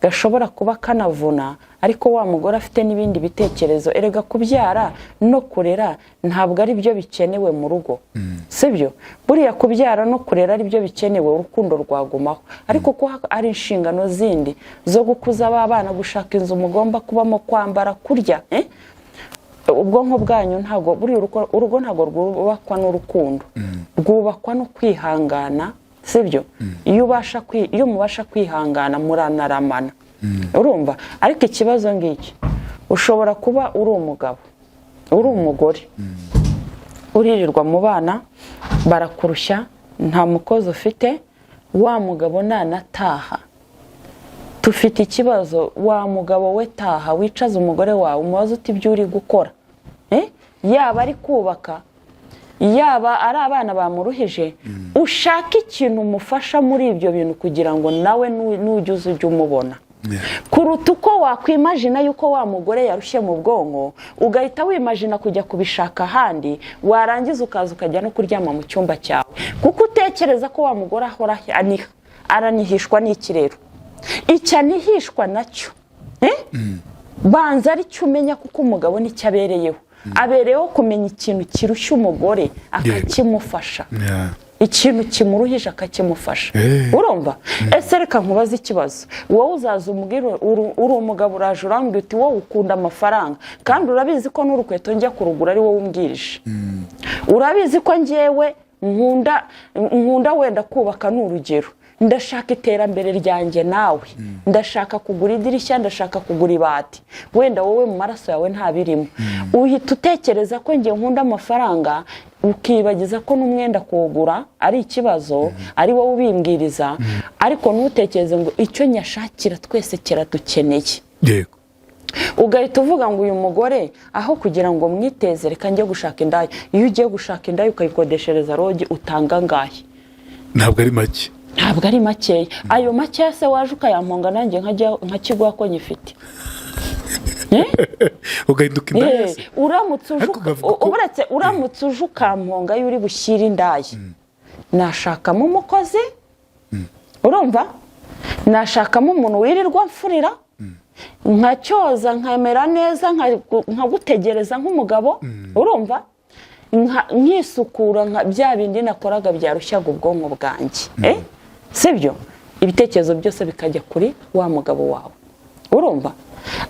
Gashobora kuba kanavuna, ariko wa mugore afite n'ibindi bitekerezo. Erega kubyara no kurera ntabwo ari byo bikenewe mu rugo, sibyo? Buriya kubyara no kurera ari byo bikenewe, urukundo rwagumaho. Ariko ko ari inshingano zindi zo gukuza ba bana, gushaka inzu mugomba kubamo, kwambara, kurya, eh? Ubwonko bwanyu ntabwo buriya urugo ntabwo rwubakwa n'urukundo, rwubakwa no kwihangana, sibyo? Iyo mubasha kwihangana, muranaramana, urumva? Ariko ikibazo ngiki: ushobora kuba uri umugabo, uri umugore, uririrwa mu bana, barakurushya, nta mukozi ufite. Wa mugabo nanataha, tufite ikibazo. Wa mugabo we, taha wicaze umugore wawe, umubaze uti: "Ibyo uri gukora?" Eh? Yaba ari kubaka, yaba ari abana bamuruhije, ushake ikintu umufasha muri ibyo bintu kugira ngo nawe nujya uza ujye umubona, kuruta uko wakwimajina yuko wa mugore yarushye mu bwonko, ugahita wimajina kujya kubishaka ahandi, warangiza ukaza ukajya no kuryama mu cyumba cyawe, kuko utekereza ko wa mugore ahora aniha. Aranihishwa n'iki rero? Icyo anihishwa nacyo, eh? Banza aricyo umenya, kuko umugabo nicyo abereyeho. Abereyeho kumenya ikintu kirushya umugore akakimufasha, ikintu kimuruhije akakimufasha. Urumva? Ese reka nkubaze ikibazo: wowe uzaza umbwira, uri umugabo, uraje urambwira uti: "Wowe ukunda amafaranga, kandi urabizi ko n'urukweto njya kurugura ari wowe umbwirije. Urabizi ko ngewe nkunda wenda kubaka, ni urugero, ndashaka iterambere ryanjye nawe, ndashaka kugura idirishya, ndashaka kugura ibati. Wenda wowe mu maraso yawe ntabirimo. Uhita utekereza ko njye nkunda amafaranga, ukibagiza ko n'umwenda kuwugura ari ikibazo, ari wowe ubimbwiriza, ariko ntutekereze ngo icyo nyashakira twese kiradukeneye." Ugahita uvuga ngo: "Uyu mugore, aho kugira ngo mwiteze, reka njye gushaka indaya." Iyo ugiye gushaka indaya ukayikodeshereza lodge, utanga angahe? Ntabwo ari make. Ntabwo ari makeya. Ayo makeya se waje ukayamponga, nanjye nkajya nkakiguha ko nyifite? Ugahinduka indaya se? Uramutse uje Ariko ukavuga ko- uretse uramutse uje ukamponga iyo uri bushyire indaya, nashakamo umukozi, urumva? Nashakamo umuntu wirirwa mfurira, nkacyoza, nkamera neza, nkagutegereza nk'umugabo, urumva? Nkisukura, nka bya bindi nakoraga byarushyaga ubwonko bwanjye, eh? Sibyo? Ibitekerezo byose bikajya kuri wa mugabo wawe, urumva?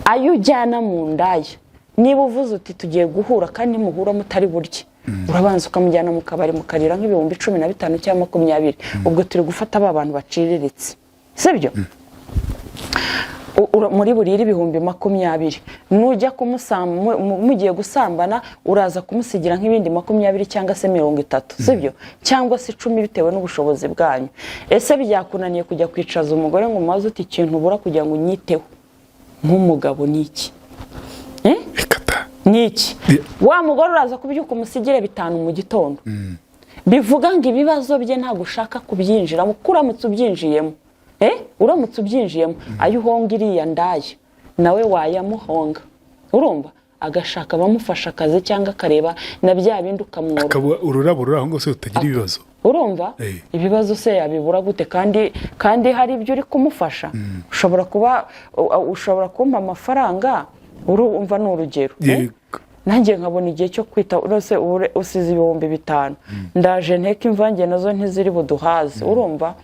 Ayo ujyana mu ndaya, niba uvuze uti: "Tugiye guhura," kandi muhura mutari burye, urabanza ukamujyana mu kabari, mukarira nk'ibihumbi 15 cyangwa 20. Ubwo turi gufata ba bantu baciriritse, sibyo? Muri burire 20,000, nujya mugiye gusambana, uraza kumusigira nk'ibindi 20 cyangwa se 30, sibyo? Cyangwa se 10, bitewe n'ubushobozi bwanyu. Ese byakunaniye kujya kwicaza umugore ngo umubaze uti: "Ikintu ubura kugira ngo unyiteho nk'umugabo ni iki?" Eh? Reka ta. Ni iki? Wa mugore uraza kubyuka umusigire 5 mu gitondo. Bivuga ngo ibibazo bye ntabwo ushaka kubyinjiramo, kuko uramutse ubyinjiyemo, eh? Uramutse ubyinjiyemo, ayo uhonga iriya ndaya nawe wayamuhonga, urumva? Agashaka abamufasha akazi cyangwa akareba na bya bindi ukamworoha. Akaba ururabo ruri aho ngaho se rutagira ibibazo. Urumva? Ibibazo se yabibura gute kandi hari ibyo uri kumufasha? Ushobora kuba ushobora kumpa amafaranga, urumva? Ni urugero, eh? Yego. Nanjye nkabona igihe cyo kwita urose usize 5000, ndaje nteka imvange, nazo ntiziri buduhaze, urumva?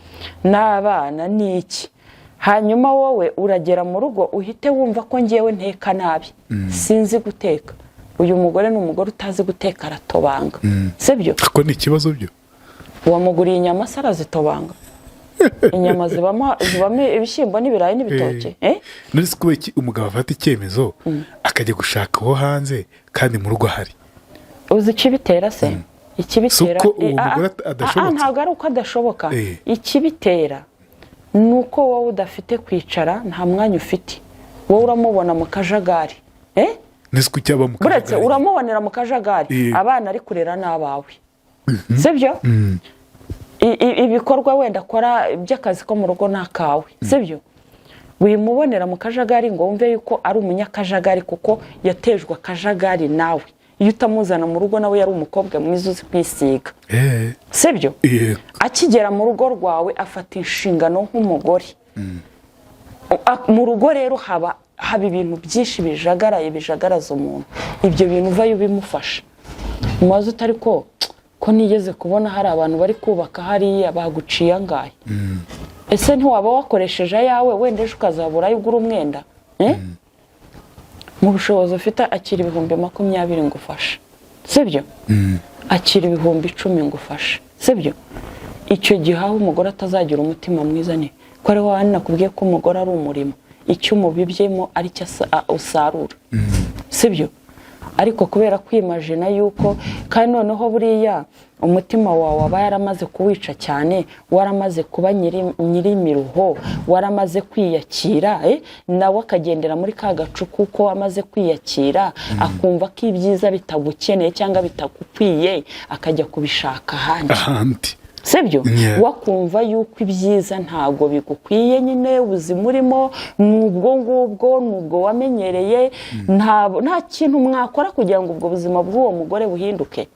N'abana ni iki? Hanyuma wowe uragera mu rugo uhite wumva ko ngewe nteka nabi, sinzi guteka. Uyu mugore ni umugore utazi guteka, aratobanga, sibyo? Ako ni ikibazo byo. Wamuguriye inyama se arazitobanga? Inyama zibamo ibishyimbo n'ibirayi n'ibitoki, eh? None se kubera iki umugabo afata icyemezo akajya gushaka uwo hanze kandi mu rugo ahari? Uzi ikibitera se? Ikibitera Si uko uwo mugore adashobotse? Ntabwo ari uko adashoboka. Ikibitera ni uko wowe udafite kwicara, nta mwanya ufite. Wowe uramubona mu kajagari, eh? Nese ko cyaba mu Buretse kajagari? uramubonera mu kajagari, abana ari kurera n'abawe, sibyo? Ibikorwa wenda akora by'akazi ko mu rugo ni akawe, sibyo? Wimubonera mu kajagari ngo wumve yuko ari umunyakajagari, kuko yatejwe akajagari nawe. Iyo utamuzana mu rugo, nawe yari umukobwa mwiza uzi kwisiga, sibyo? Yego. Akigera mu rugo rwawe afata inshingano nk'umugore. Mu rugo rero haba ibintu byinshi bijagaraye, bijagaraza umuntu. Ibyo bintu uvayo ubimufasha, umubaze utari ko nigeze kubona hari abantu bari kubaka hariya, baguciye angahe? Ese ntiwaba wakoresheje ayawe, wenda ejo ukazabura ayo ugura umwenda, eh? Mu bushobozi ufite, akira 20,000 ngufashe, sibyo? Akira 10,000 ngufashe, sibyo? Icyo gihe aho umugore atazagira umutima mwiza ni ko ari wowe. Nakubwiye ko umugore ari umurimo, icyo umubibyemo ari cyo usarura, sibyo? Ariko kubera kwimajina yuko, kandi noneho buriya umutima wawe aba yaramaze kuwica cyane, waramaze kuba nyirimiruho, waramaze kwiyakira, nawe akagendera muri ka gacu kuko wamaze kwiyakira, akumva ko ibyiza bitagukeneye cyangwa bitagukwiye, akajya kubishaka ahandi. Ahandi. Sibyo? Yeah. Wakumva yuko ibyiza ntabwo bigukwiye nyine, ubuzima urimo ni ubwo ngubwo, ni ubwo wamenyereye, nta kintu mwakora kugira ngo ubwo buzima bw'uwo mugore buhinduke.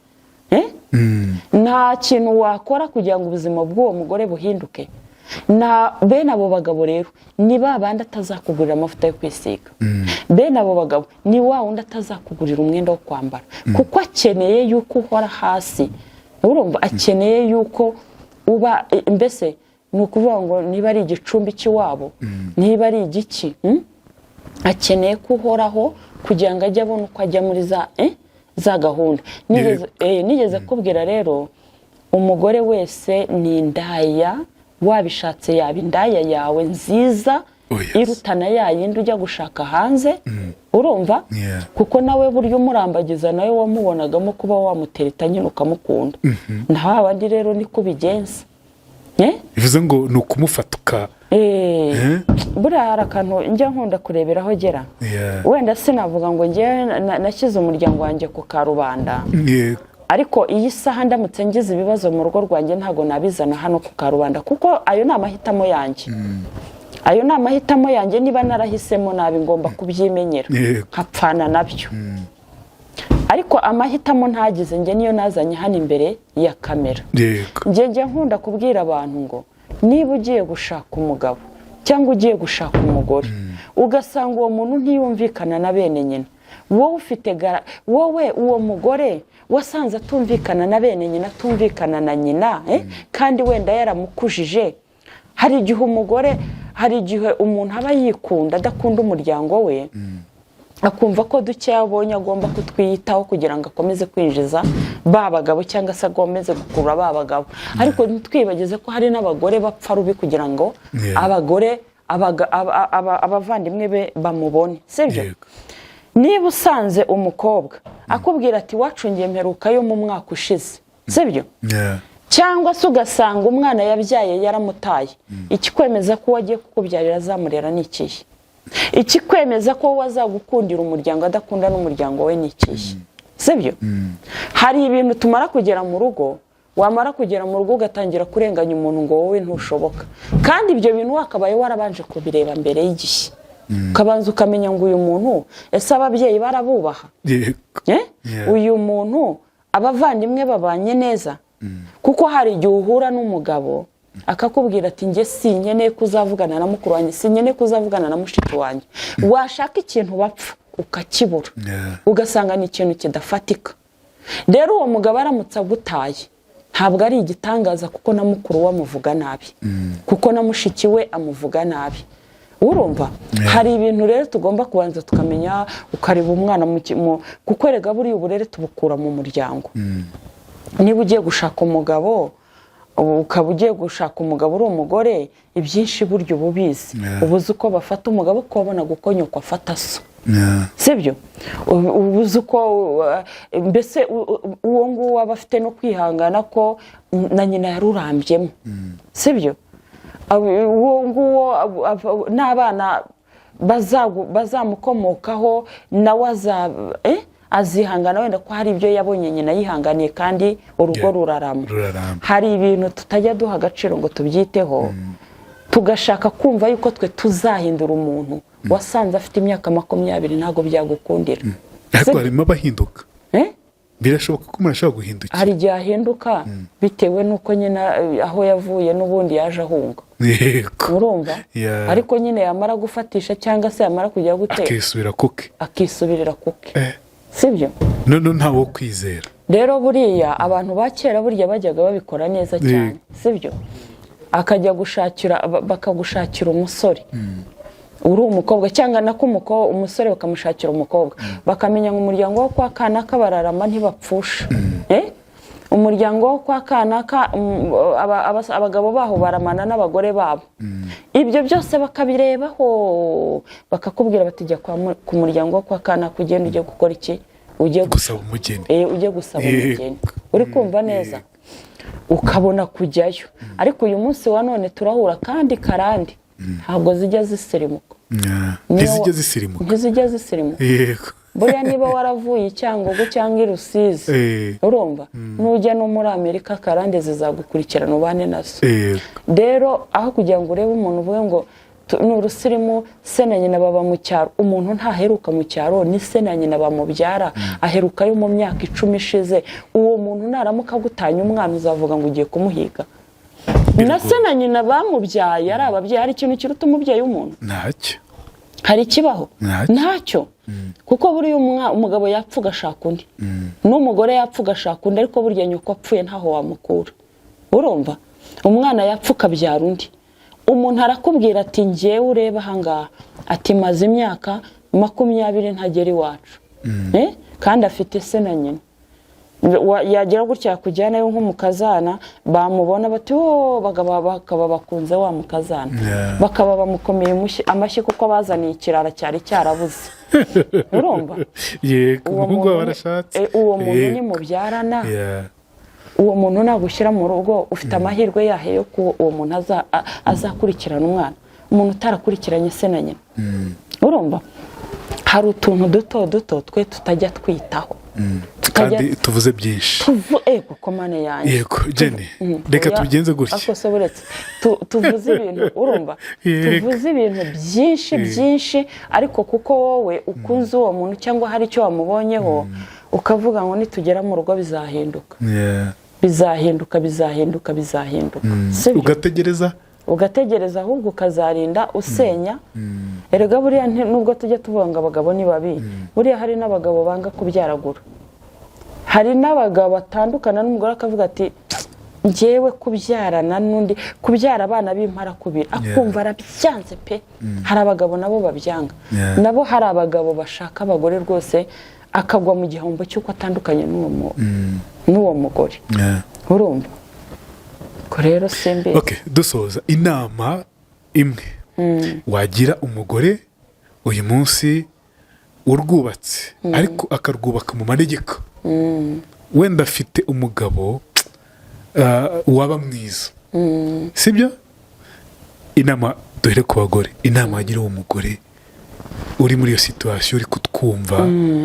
Eh? Nta kintu wakora kugira ngo ubuzima bw'uwo mugore buhinduke. Na bene abo bagabo rero ni ba bandi atazakugurira amavuta yo kwisiga. Bene abo bagabo ni wa wundi atazakugurira umwenda wo kwambara, kuko akeneye yuko uhora hasi. Urumva, akeneye yuko uba mbese ni ukuvuga ngo niba ari igicumbi cy'iwabo, niba ari igiki, Akeneye ko uhoraho kugira ngo ajye abona uko ajya muri za gahunda. Nigeze kubwira rero, umugore wese ni indaya. Wabishatse yaba indaya yawe nziza, Oh, yes. irutana ya yindi ujya gushaka hanze, urumva? Yeah. Kuko nawe buryo umurambagiza, nawe wamubonagamo kuba wamutereta nyine ukamukunda. Na bandi rero niko ubigenza. Eh? Bivuze ngo ni ukumufata uka Eh? Buriya hari akantu njya nkunda kureberaho gera. Wenda sinavuga ngo njyewe nashyize umuryango wanjye ku karubanda, ariko iyi saha ndamutse ngize ibibazo mu rugo rwanjye, ntabwo nabizana hano ku karubanda, kuko ayo ni amahitamo yanjye. Ayo ni amahitamo yanjye. Niba narahisemo nabi, ngomba kubyimenyera, nkapfana nabyo. Ariko amahitamo ntagize njye niyo nazanye hano imbere ya kamera. Njye nkunda kubwira abantu ngo niba ugiye gushaka umugabo cyangwa ugiye gushaka umugore, ugasanga uwo muntu ntiyumvikana na bene nyina, wowe ufite wowe uwo mugore wasanze atumvikana na bene nyina, atumvikana na nyina, kandi wenda yaramukujije. Hari igihe umugore, hari igihe umuntu aba yikunda, adakunda umuryango we, akumva ko duke abonye agomba kutwiyitaho kugira ngo akomeze kwinjiza ba bagabo cyangwa se akomeze gukurura ba bagabo. Ariko ntitwibagize ko hari n'abagore bapfa rubi kugira ngo abagore abavandimwe be bamubone, sibyo? Yego. Niba usanze umukobwa akubwira ati wacungiye mperuka yo mu mwaka ushize, sibyo? Yeah. Cyangwa se ugasanga umwana yabyaye yaramutaye, ikikwemeza ko uwo agiye kukubyarira azamurera ni ikihe? Ikikwemeza ko wowe azagukundira umuryango adakunda n'umuryango we ni ikihe? Sibyo? Hari ibintu tumara kugera mu rugo, wamara kugera mu rugo ugatangira kurenganya umuntu ngo wowe ntushoboka, kandi ibyo bintu wakabaye warabanje kubireba mbere y'igihe, ukabanza ukamenya ngo uyu muntu ese ababyeyi barabubaha? Yego. Eh? Yeah. Uyu muntu abavandimwe babanye neza? Kuko hari igihe uhura n'umugabo akakubwira ati njye sinkeneye kuzavugana na mukuru wanjye, sinkeneye kuzavugana na mushiki wanjye, washaka ikintu bapfa ukakibura, ugasanga ni ikintu kidafatika. Rero uwo mugabo aramutse agutaye, ntabwo ari igitangaza, kuko na mukuru we amuvuga nabi, kuko na mushiki we amuvuga nabi, urumva? Hari ibintu rero tugomba kubanza tukamenya, ukareba umwana kuko erega buriya uburere tubukura mu muryango. Niba ugiye gushaka umugabo, ukaba ugiye gushaka umugabo uri umugore, ibyinshi burya uba ubizi. Uba uzi uko bafata umugabo, ko wabonaga uko nyoko afata so, sibyo? Uba uzi uko mbese uwo nguwo aba afite no kwihangana, ko na nyina yarurambyemo, sibyo? Uwo nguwo n'abana bazamukomokaho nawe azihangana, wenda ko hari ibyo yabonye nyina yihanganiye, kandi urugo rurarama. Ruraramba. Hari ibintu tutajya duha agaciro ngo tubyiteho, tugashaka kumva yuko twe tuzahindura umuntu wasanze afite imyaka 20. Ntabwo byagukundira. Ariko harimo abahinduka. Eh? Birashoboka ko umuntu ashobora guhindukira? Hari igihe ahinduka bitewe n'uko nyine aho yavuye n'ubundi yaje ahunga. Urumva? Yeah. Ariko nyine yamara gufatisha cyangwa se yamara kujya gute, akisubira kuke. Akisubirira kuke. Sibyo? None ntawe wo kwizera. Rero buriya abantu ba kera burya bajyaga babikora neza cyane, sibyo? Akajya gushakira, bakagushakira umusore uri umukobwa, cyangwa nako umusore bakamushakira umukobwa, bakamenya ngo umuryango wo kwa kanaka bararama ntibapfusha. Umuryango wo kwa kanaka abagabo baho baramana n'abagore babo. Ibyo byose bakabirebaho, bakakubwira bati: "Jya ku muryango wo kwa kanaka, ugenda ujye gukora iki? Ujye gusaba umugeni." Ujye gusaba umugeni. Uri kumva neza? Ukabona kujyayo. Ariko uyu munsi wa none turahura kandi karande ntabwo zijya zisirimuka. Ntizijya zisirimuka. Ntizijya zisirimuka. Buriya niba waravuye i Cyangugu cyangwa i Rusizi, urumva, nujya no muri Amerika karande zizagukurikirana ubane nazo. Rero aho kugira ngo urebe umuntu uvuge ngo ni urusirimu, se na nyina baba mu cyaro, umuntu ntaheruka mu cyaro, ni se na nyina bamubyara aherukayo mu myaka 10 ishize. Uwo muntu naramuka agutanya umwana, uzavuga ngo ugiye kumuhiga na se na nyina bamubyaye ari ababyeyi? Hari ikintu kiruta umubyeyi w'umuntu? Ntacyo. Hari ikibaho? Ntacyo. Ntacyo, kuko buriya umugabo yapfa ugashaka undi, n'umugore yapfa ugashaka undi, ariko burya nyoko apfuye ntaho wamukura. Urumva, umwana yapfa ukabyara undi. Umuntu arakubwira ati: "Ngewe ureba ahangaha," ati, "maze imyaka 20 ntagera iwacu." Kandi afite se na nyina. Yagira gutya yakujyanayo nk'umukazana, bamubona bati: "Oh," bakaba bakunze wa mukazana, bakaba bamukomeye amashyi kuko bazaniye ikirara cyari cyarabuze. Urumva? Yego. Uwo Umuhungu wawe muntu arashatse. Uwo muntu nimubyarana, uwo muntu nagushyira mu rugo, ufite amahirwe yahe yo ko uwo muntu azakurikirana umwana, umuntu utarakurikiranye se na nyina? Urumva, hari utuntu duto duto twe tutajya twitaho, tutajya Kandi tuvuze byinshi. Ego komane yanjye. Yego Jenny, reka Oya, tubigenze gutya. Ariko se buretse tuvuze ibintu, urumva, tuvuze ibintu byinshi byinshi, ariko kuko wowe ukunze uwo muntu cyangwa hari icyo wamubonyeho, ukavuga ngo nitugera mu rugo bizahinduka. Bizahinduka, bizahinduka, bizahinduka, sibyo? Ugategereza. Ugategereza, ahubwo ukazarinda usenya. Erega buriya nubwo tujya tuvuga ngo abagabo ni babi, buriya hari n'abagabo banga kubyaragura. Hari n'abagabo batandukana n'umugore akavuga ati: "Njyewe kubyarana n'undi, kubyara abana b'imparakubiri," akumva arabyanze pe. Hari abagabo nabo babyanga. Nabo hari abagabo bashaka abagore rwose akagwa mu gihombo cy'uko atandukanye n'uwo mugore. Urumva ko rero simbizi. Okay, dusoza, inama imwe wagira umugore uyu munsi urwubatse ariko akarwubaka mu manegeka, wenda afite umugabo waba mwiza, sibyo? Inama, duhere ku bagore, inama wagira uwo mugore uri muri iyo situation, uri kutwumva?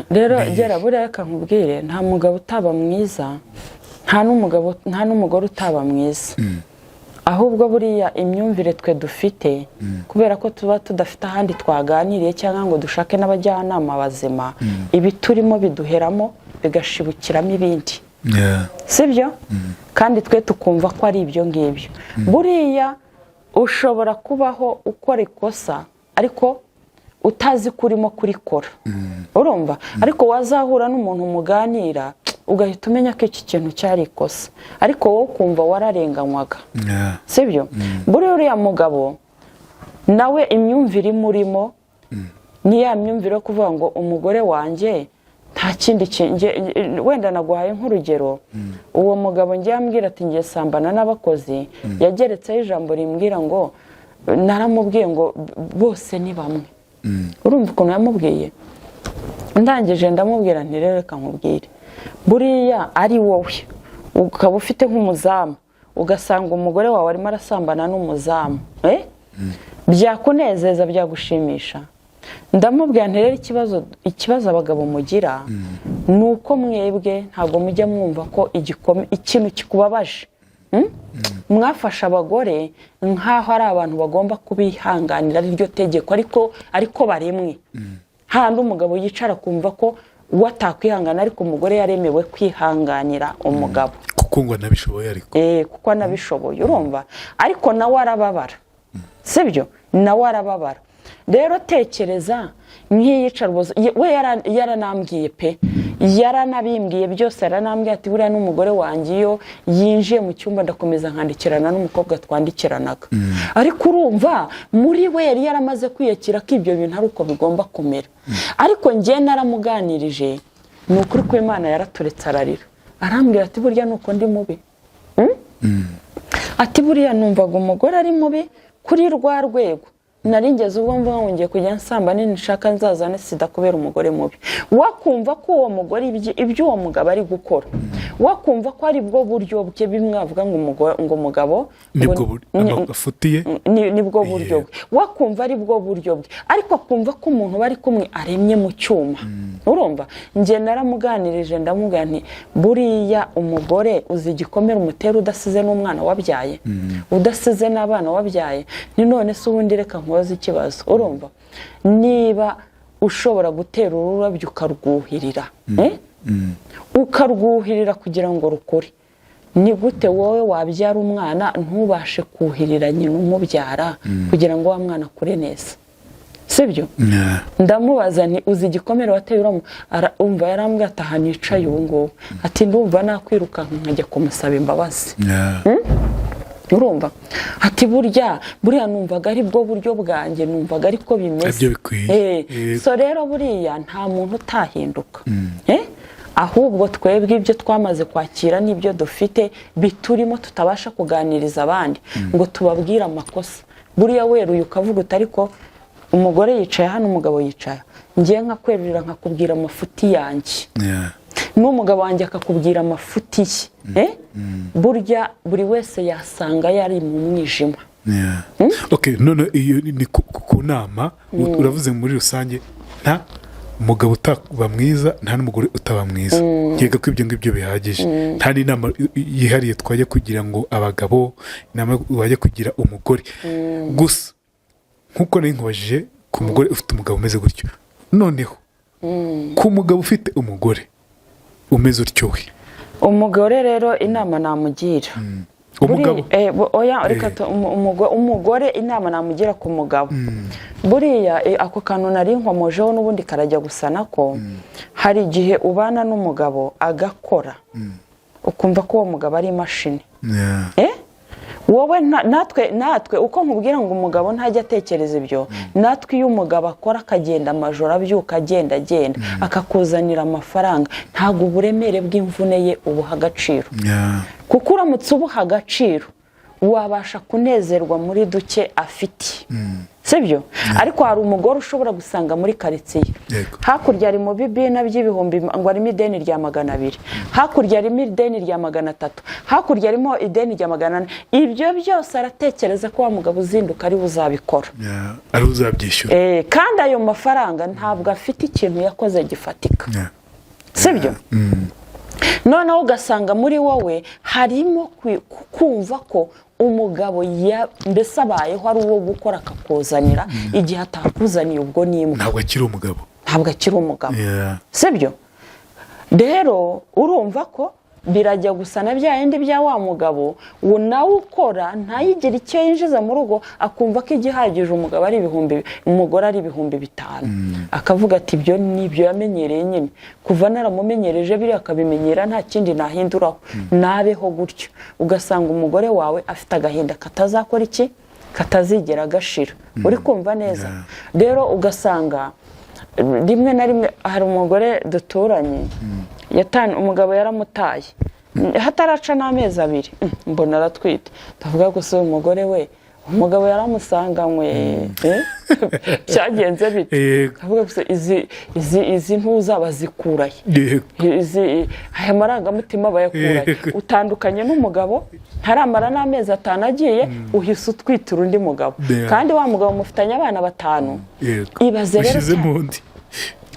Rero gera buriya reka nkubwire, nta mugabo utaba mwiza, nta n'umugabo, nta n'umugore utaba mwiza. Ahubwo buriya imyumvire twe dufite, kubera ko tuba tudafite ahandi twaganiriye cyangwa ngo dushake n'abajyanama bazima, ibi turimo biduheramo bigashibukiramo ibindi, sibyo? Kandi twe tukumva ko ari ibyo ngibyo. Buriya ushobora kubaho ukora ikosa ariko utazi ko urimo kurikora, urumva? Ariko wazahura n'umuntu muganira, ugahita umenya ko iki kintu cyari ikosa, ariko wowe ukumva wararenganywaga, sibyo? Buriya uriya mugabo nawe imyumvire imurimo ni ya myumvire yo kuvuga ngo umugore wanjye nta kindi wenda naguhaye nk'urugero, uwo mugabo ngiye ambwira ati: "Ngiye sambana n'abakozi," yageretseho ijambo rimbwira ngo: "Naramubwiye ngo bose ni bamwe." Urumva ukuntu yamubwiye? Ndangije ndamubwira nti: "Rero reka nkubwire, buriya ari wowe ukaba ufite nk'umuzamu, ugasanga umugore wawe arimo arasambana n'umuzamu, eh? Byakunezeza? Byagushimisha?" Ndamubwira nti: "Rero ikibazo abagabo mugira ni uko mwebwe ntabwo mujya mwumva ko ikintu kikubabaje. Mwafashe abagore nk'aho ari abantu bagomba kubihanganira, ari ryo tegeko, ariko baremwe hahandi umugabo yicara akumva ko We atakwihangana, ariko umugore yaremewe kwihanganira umugabo. Kuko ngo anabishoboye ariko. Kuko anabishoboye, urumva, ariko nawe arababara, sibyo? Nawe arababara. Rero tekereza nk'iyicarubozo, we yaranambwiye pe, yaranabimbwiye byose, yaranambwiye ati: "Buriya n'umugore wanjye iyo yinjiye mu cyumba ndakomeza nkandikirana n'umukobwa twandikiranaga." Ariko urumva muri we yari yaramaze kwiyakira ko ibyo bintu ari uko bigomba kumera. Ariko njye naramuganirije, ni ukuri ko Imana, yaraturetse ararira, arambwira ati: "Burya ni uko ndi mubi." Ati: "Buriya numvaga umugore ari mubi kuri rwa rwego nari ngeze ubwo mvuga ngo ngiye kujya nsamba, nishaka nzazane sida kubera umugore mubi." Wakumva ko uwo mugore ibyo uwo mugabo ari gukora, wakumva ko ari bwo buryo bwe, bimwe avuga ngo ngo umugabo nibwo amafuti ye. Nibwo buryo bwe, wakumva ari bwo buryo bwe, ariko akumva ko umuntu bari kumwe aremye mu cyuma. Urumva, njye naramuganirije, ndamubwira nti: "Buriya umugore uzi igikomere umutera udasize n'umwana wabyaye, udasize n'abana wabyaye?" Ni none se ubundi reka nkubaze ikibazo. Urumva, niba ushobora gutera ururabyo ukarwuhirira, eh? Ukarwuhirira kugira ngo rukure, ni gute wowe wabyara umwana ntubashe kuhirira nyina umubyara kugira ngo wa mwana akure neza, sibyo? Yeah. Ndamubaza nti: "Uzi igikomere wateye?" Umva, yarambwiye ati: "Aha nicaye ubu ngubu," ati: "ndumva nakwirukanka nkajya kumusaba imbabazi." Urumva, ati: "Burya buriya numvaga ari bwo buryo bwanjye, numvaga ariko bimeze." Aribyo bikwiye. Yego. So rero buriya nta muntu utahinduka. Ahubwo twebwe ibyo twamaze kwakira n'ibyo dufite biturimo tutabasha kuganiriza abandi ngo tubabwire amakosa. Buriya weruye ukavuga uti: "Ariko umugore yicaye hano, umugabo yicaye," ngiye nkakwerurira nkakubwira amafuti yanjye, n'umugabo wanjye akakubwira amafuti ye, eh? Burya buri wese yasanga yari mu mwijima. Yeah. Okay, none iyo ni ku nama uravuze muri rusange, nta mugabo utaba mwiza, nta n'umugore utaba mwiza. Nkeka ko ibyo ngibyo bihagije, nta n'inama yihariye twajya kugira ngo abagabo, inama wajya kugira umugore. Gusa nk'uko nari nkubajije ku mugore ufite umugabo umeze gutyo, noneho ku mugabo ufite umugore umeze utyo we? Umugore rero inama namugira Umugabo. Oya, reka umugore inama namugira ku mugabo, buriya ako kantu nari nkomojeho n'ubundi karajya gusa nako. Hari igihe ubana n'umugabo agakora, ukumva ko uwo mugabo ari imashini. Eh? Wowe natwe uko nkubwira ngo umugabo ntajya atekereza ibyo, natwe iyo umugabo akora akagenda amajoro, abyuka agenda agenda akakuzanira amafaranga, ntabwo uburemere bw'imvune ye ubuha agaciro, kuko uramutse ubuha agaciro wabasha kunezerwa muri duke afite, sibyo? Ariko hari umugore ushobora gusanga muri karitsiye, hakurya ari mu bibina by'ibihumbi, ngo harimo ideni rya 200, hakurya harimo ideni rya 300, hakurya harimo ideni rya 400. Ibyo byose aratekereza ko wa mugabo uzinduka ari we uzabikora. Yeah. Ari uzabyishyura. Kandi ayo mafaranga ntabwo afite ikintu yakoze gifatika, sibyo? Noneho ugasanga muri wowe harimo kumva ko umugabo mbese abayeho ari uwo gukora akakuzanira, igihe atakuzaniye ubwo ni imbwa. Ntabwo akiri umugabo. Ntabwo akiri umugabo, sibyo? Rero urumva ko birajya gusa na bya bindi bya wa mugabo uwo nawe ukora ntayigire icyo yinjiza mu rugo, akumva ko igihagije umugabo ari ibihumbi, umugore ari 5000, akavuga ati: "Ibyo ni ibyo yamenyereye nyine, kuva naramumenyereje biriya akabimenyera, nta kindi nahinduraho, nabeho gutyo." Ugasanga umugore wawe afite agahinda katazakora iki, katazigera gashira. Uri kumva neza? Rero ugasanga rimwe na rimwe hari umugore duturanye, umugabo yaramutaye hataraca n'amezi 2, mbona aratwite. Ndavuga gusa uyu mugore we umugabo yaramusanganywe, eh? Byagenze bite? Ndavuga gusa izi ntuza bazikurahe? Izi aya marangamutima bayakurahe? Utandukanye n'umugabo ntaramara n'amezi 5 agiye, uhise utwitira undi mugabo, kandi wa mugabo mufitanye abana batanu. Ibaze rero Ushyizemo undi.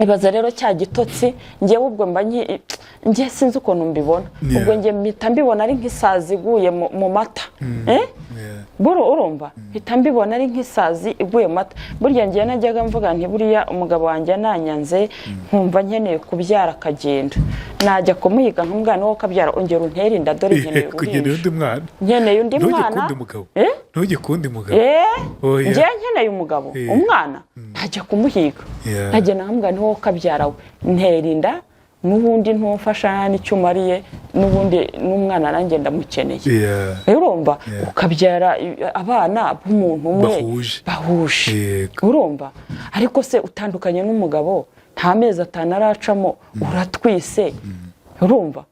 Ibaza rero cya gitotsi, ngewe ubwo mba njye sinzi ukuntu mbibona. Ubwo njye mpita mbibona ari nk'isazi iguye mu mata. Eh? Yeah. Buro urumva, mpita mbibona ari nk'isazi iguye mu mata. Burya ngewe najyaga mvuga nti buriya umugabo wanjye nanyanze, nkumva nkeneye kubyara akagenda, najya kumuhiga nkamubwira: "Wowe ukabyara, ongera untere inda, dore nkeneye Kugenera uruhinja." Undi mwana. Nkeneye undi Ntujye mwana. kuwundi mugabo. Eh? Ntujye kuwundi mugabo. Eh, Oya. njyewe nkeneye umugabo, umwana ntajya kumuhiga. Nkagenda nkamubwira nti: "Wowe ukabyara, we ntera inda, n'ubundi ntumfasha n'icyo umariye, n'ubundi n'umwana nanjye ndamukeneye." Urumva, ukabyara abana b'umuntu umwe Bahuje. Bahuje. Yego. Urumva, ariko se utandukanye n'umugabo, nta mezi 5 aracamo uratwise. Urumva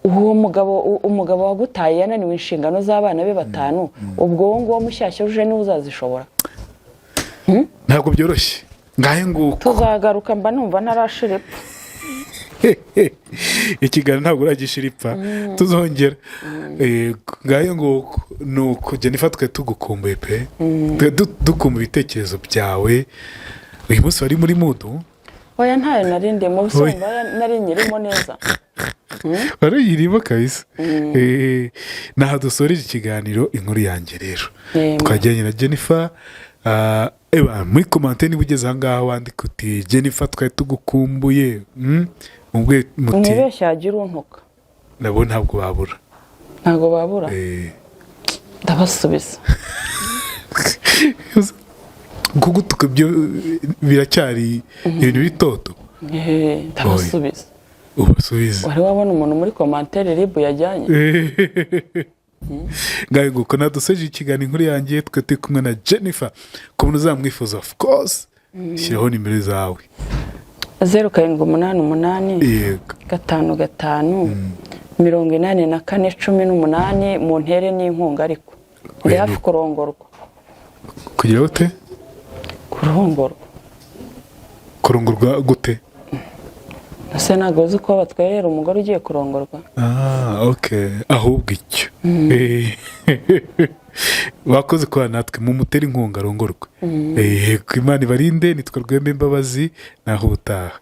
uwo mugabo, umugabo wagutaye yananiwe inshingano z'abana be batanu, ubwo uwo nguwo mushyashya uje niwe uzazishobora? Ntabwo byoroshye, ngahe nguko. Tuzagaruka, mba numva ntarashira ipfa. Ikiganiro ntabwo uragishira ipfa, tuzongera. Yego, ngahe nguko. Nuko Jennifer, twe tugukumbuye pe. Twe dukumbuye ibitekerezo byawe. Uyu munsi wari muri mood? Oya, ntayo nari ndimo. Usumba nari nyirimo neza. Wari uyirimo kabisa. Naha dusoreje ikiganiro Inkuru Yanjye rero. Twajyanye na Jennifer. Eba muri commentaire, niba ugeze ahangaha, wandika uti: "Jennifer, twari tugukumbuye." Mubwe muti Mwibeshya hagira untuka. Nabo ntabwo babura. Ntabwo babura. Ndabasubiza. Kugutuka ibyo biracyari ibintu bitoto. Ndabasubiza. Ubasubize. Wari wabona umuntu muri commentaire RIB yajyanye? Ngahe nguko, nadusoje ikiganiro Inkuru Yanjye. Twe turi kumwe na Jennifer. Ku muntu uzamwifuza, of course, shyiraho nimero zawe. 0788 55 84 18. Mu ntere n'inkunga, ariko ndi hafi kurongorwa. Kugira ute? Kurongorwa. Kurongorwa gute? Ese ntabwo uzi ko batwerera umugore ugiye kurongorwa? Ah, ok, ahubwo icyo. Wakoze kubana natwe. Mumutere inkunga arongorwe. Ku Imana ibarinde. Nitwa Rwembe Imbabazi, naho ubutaha.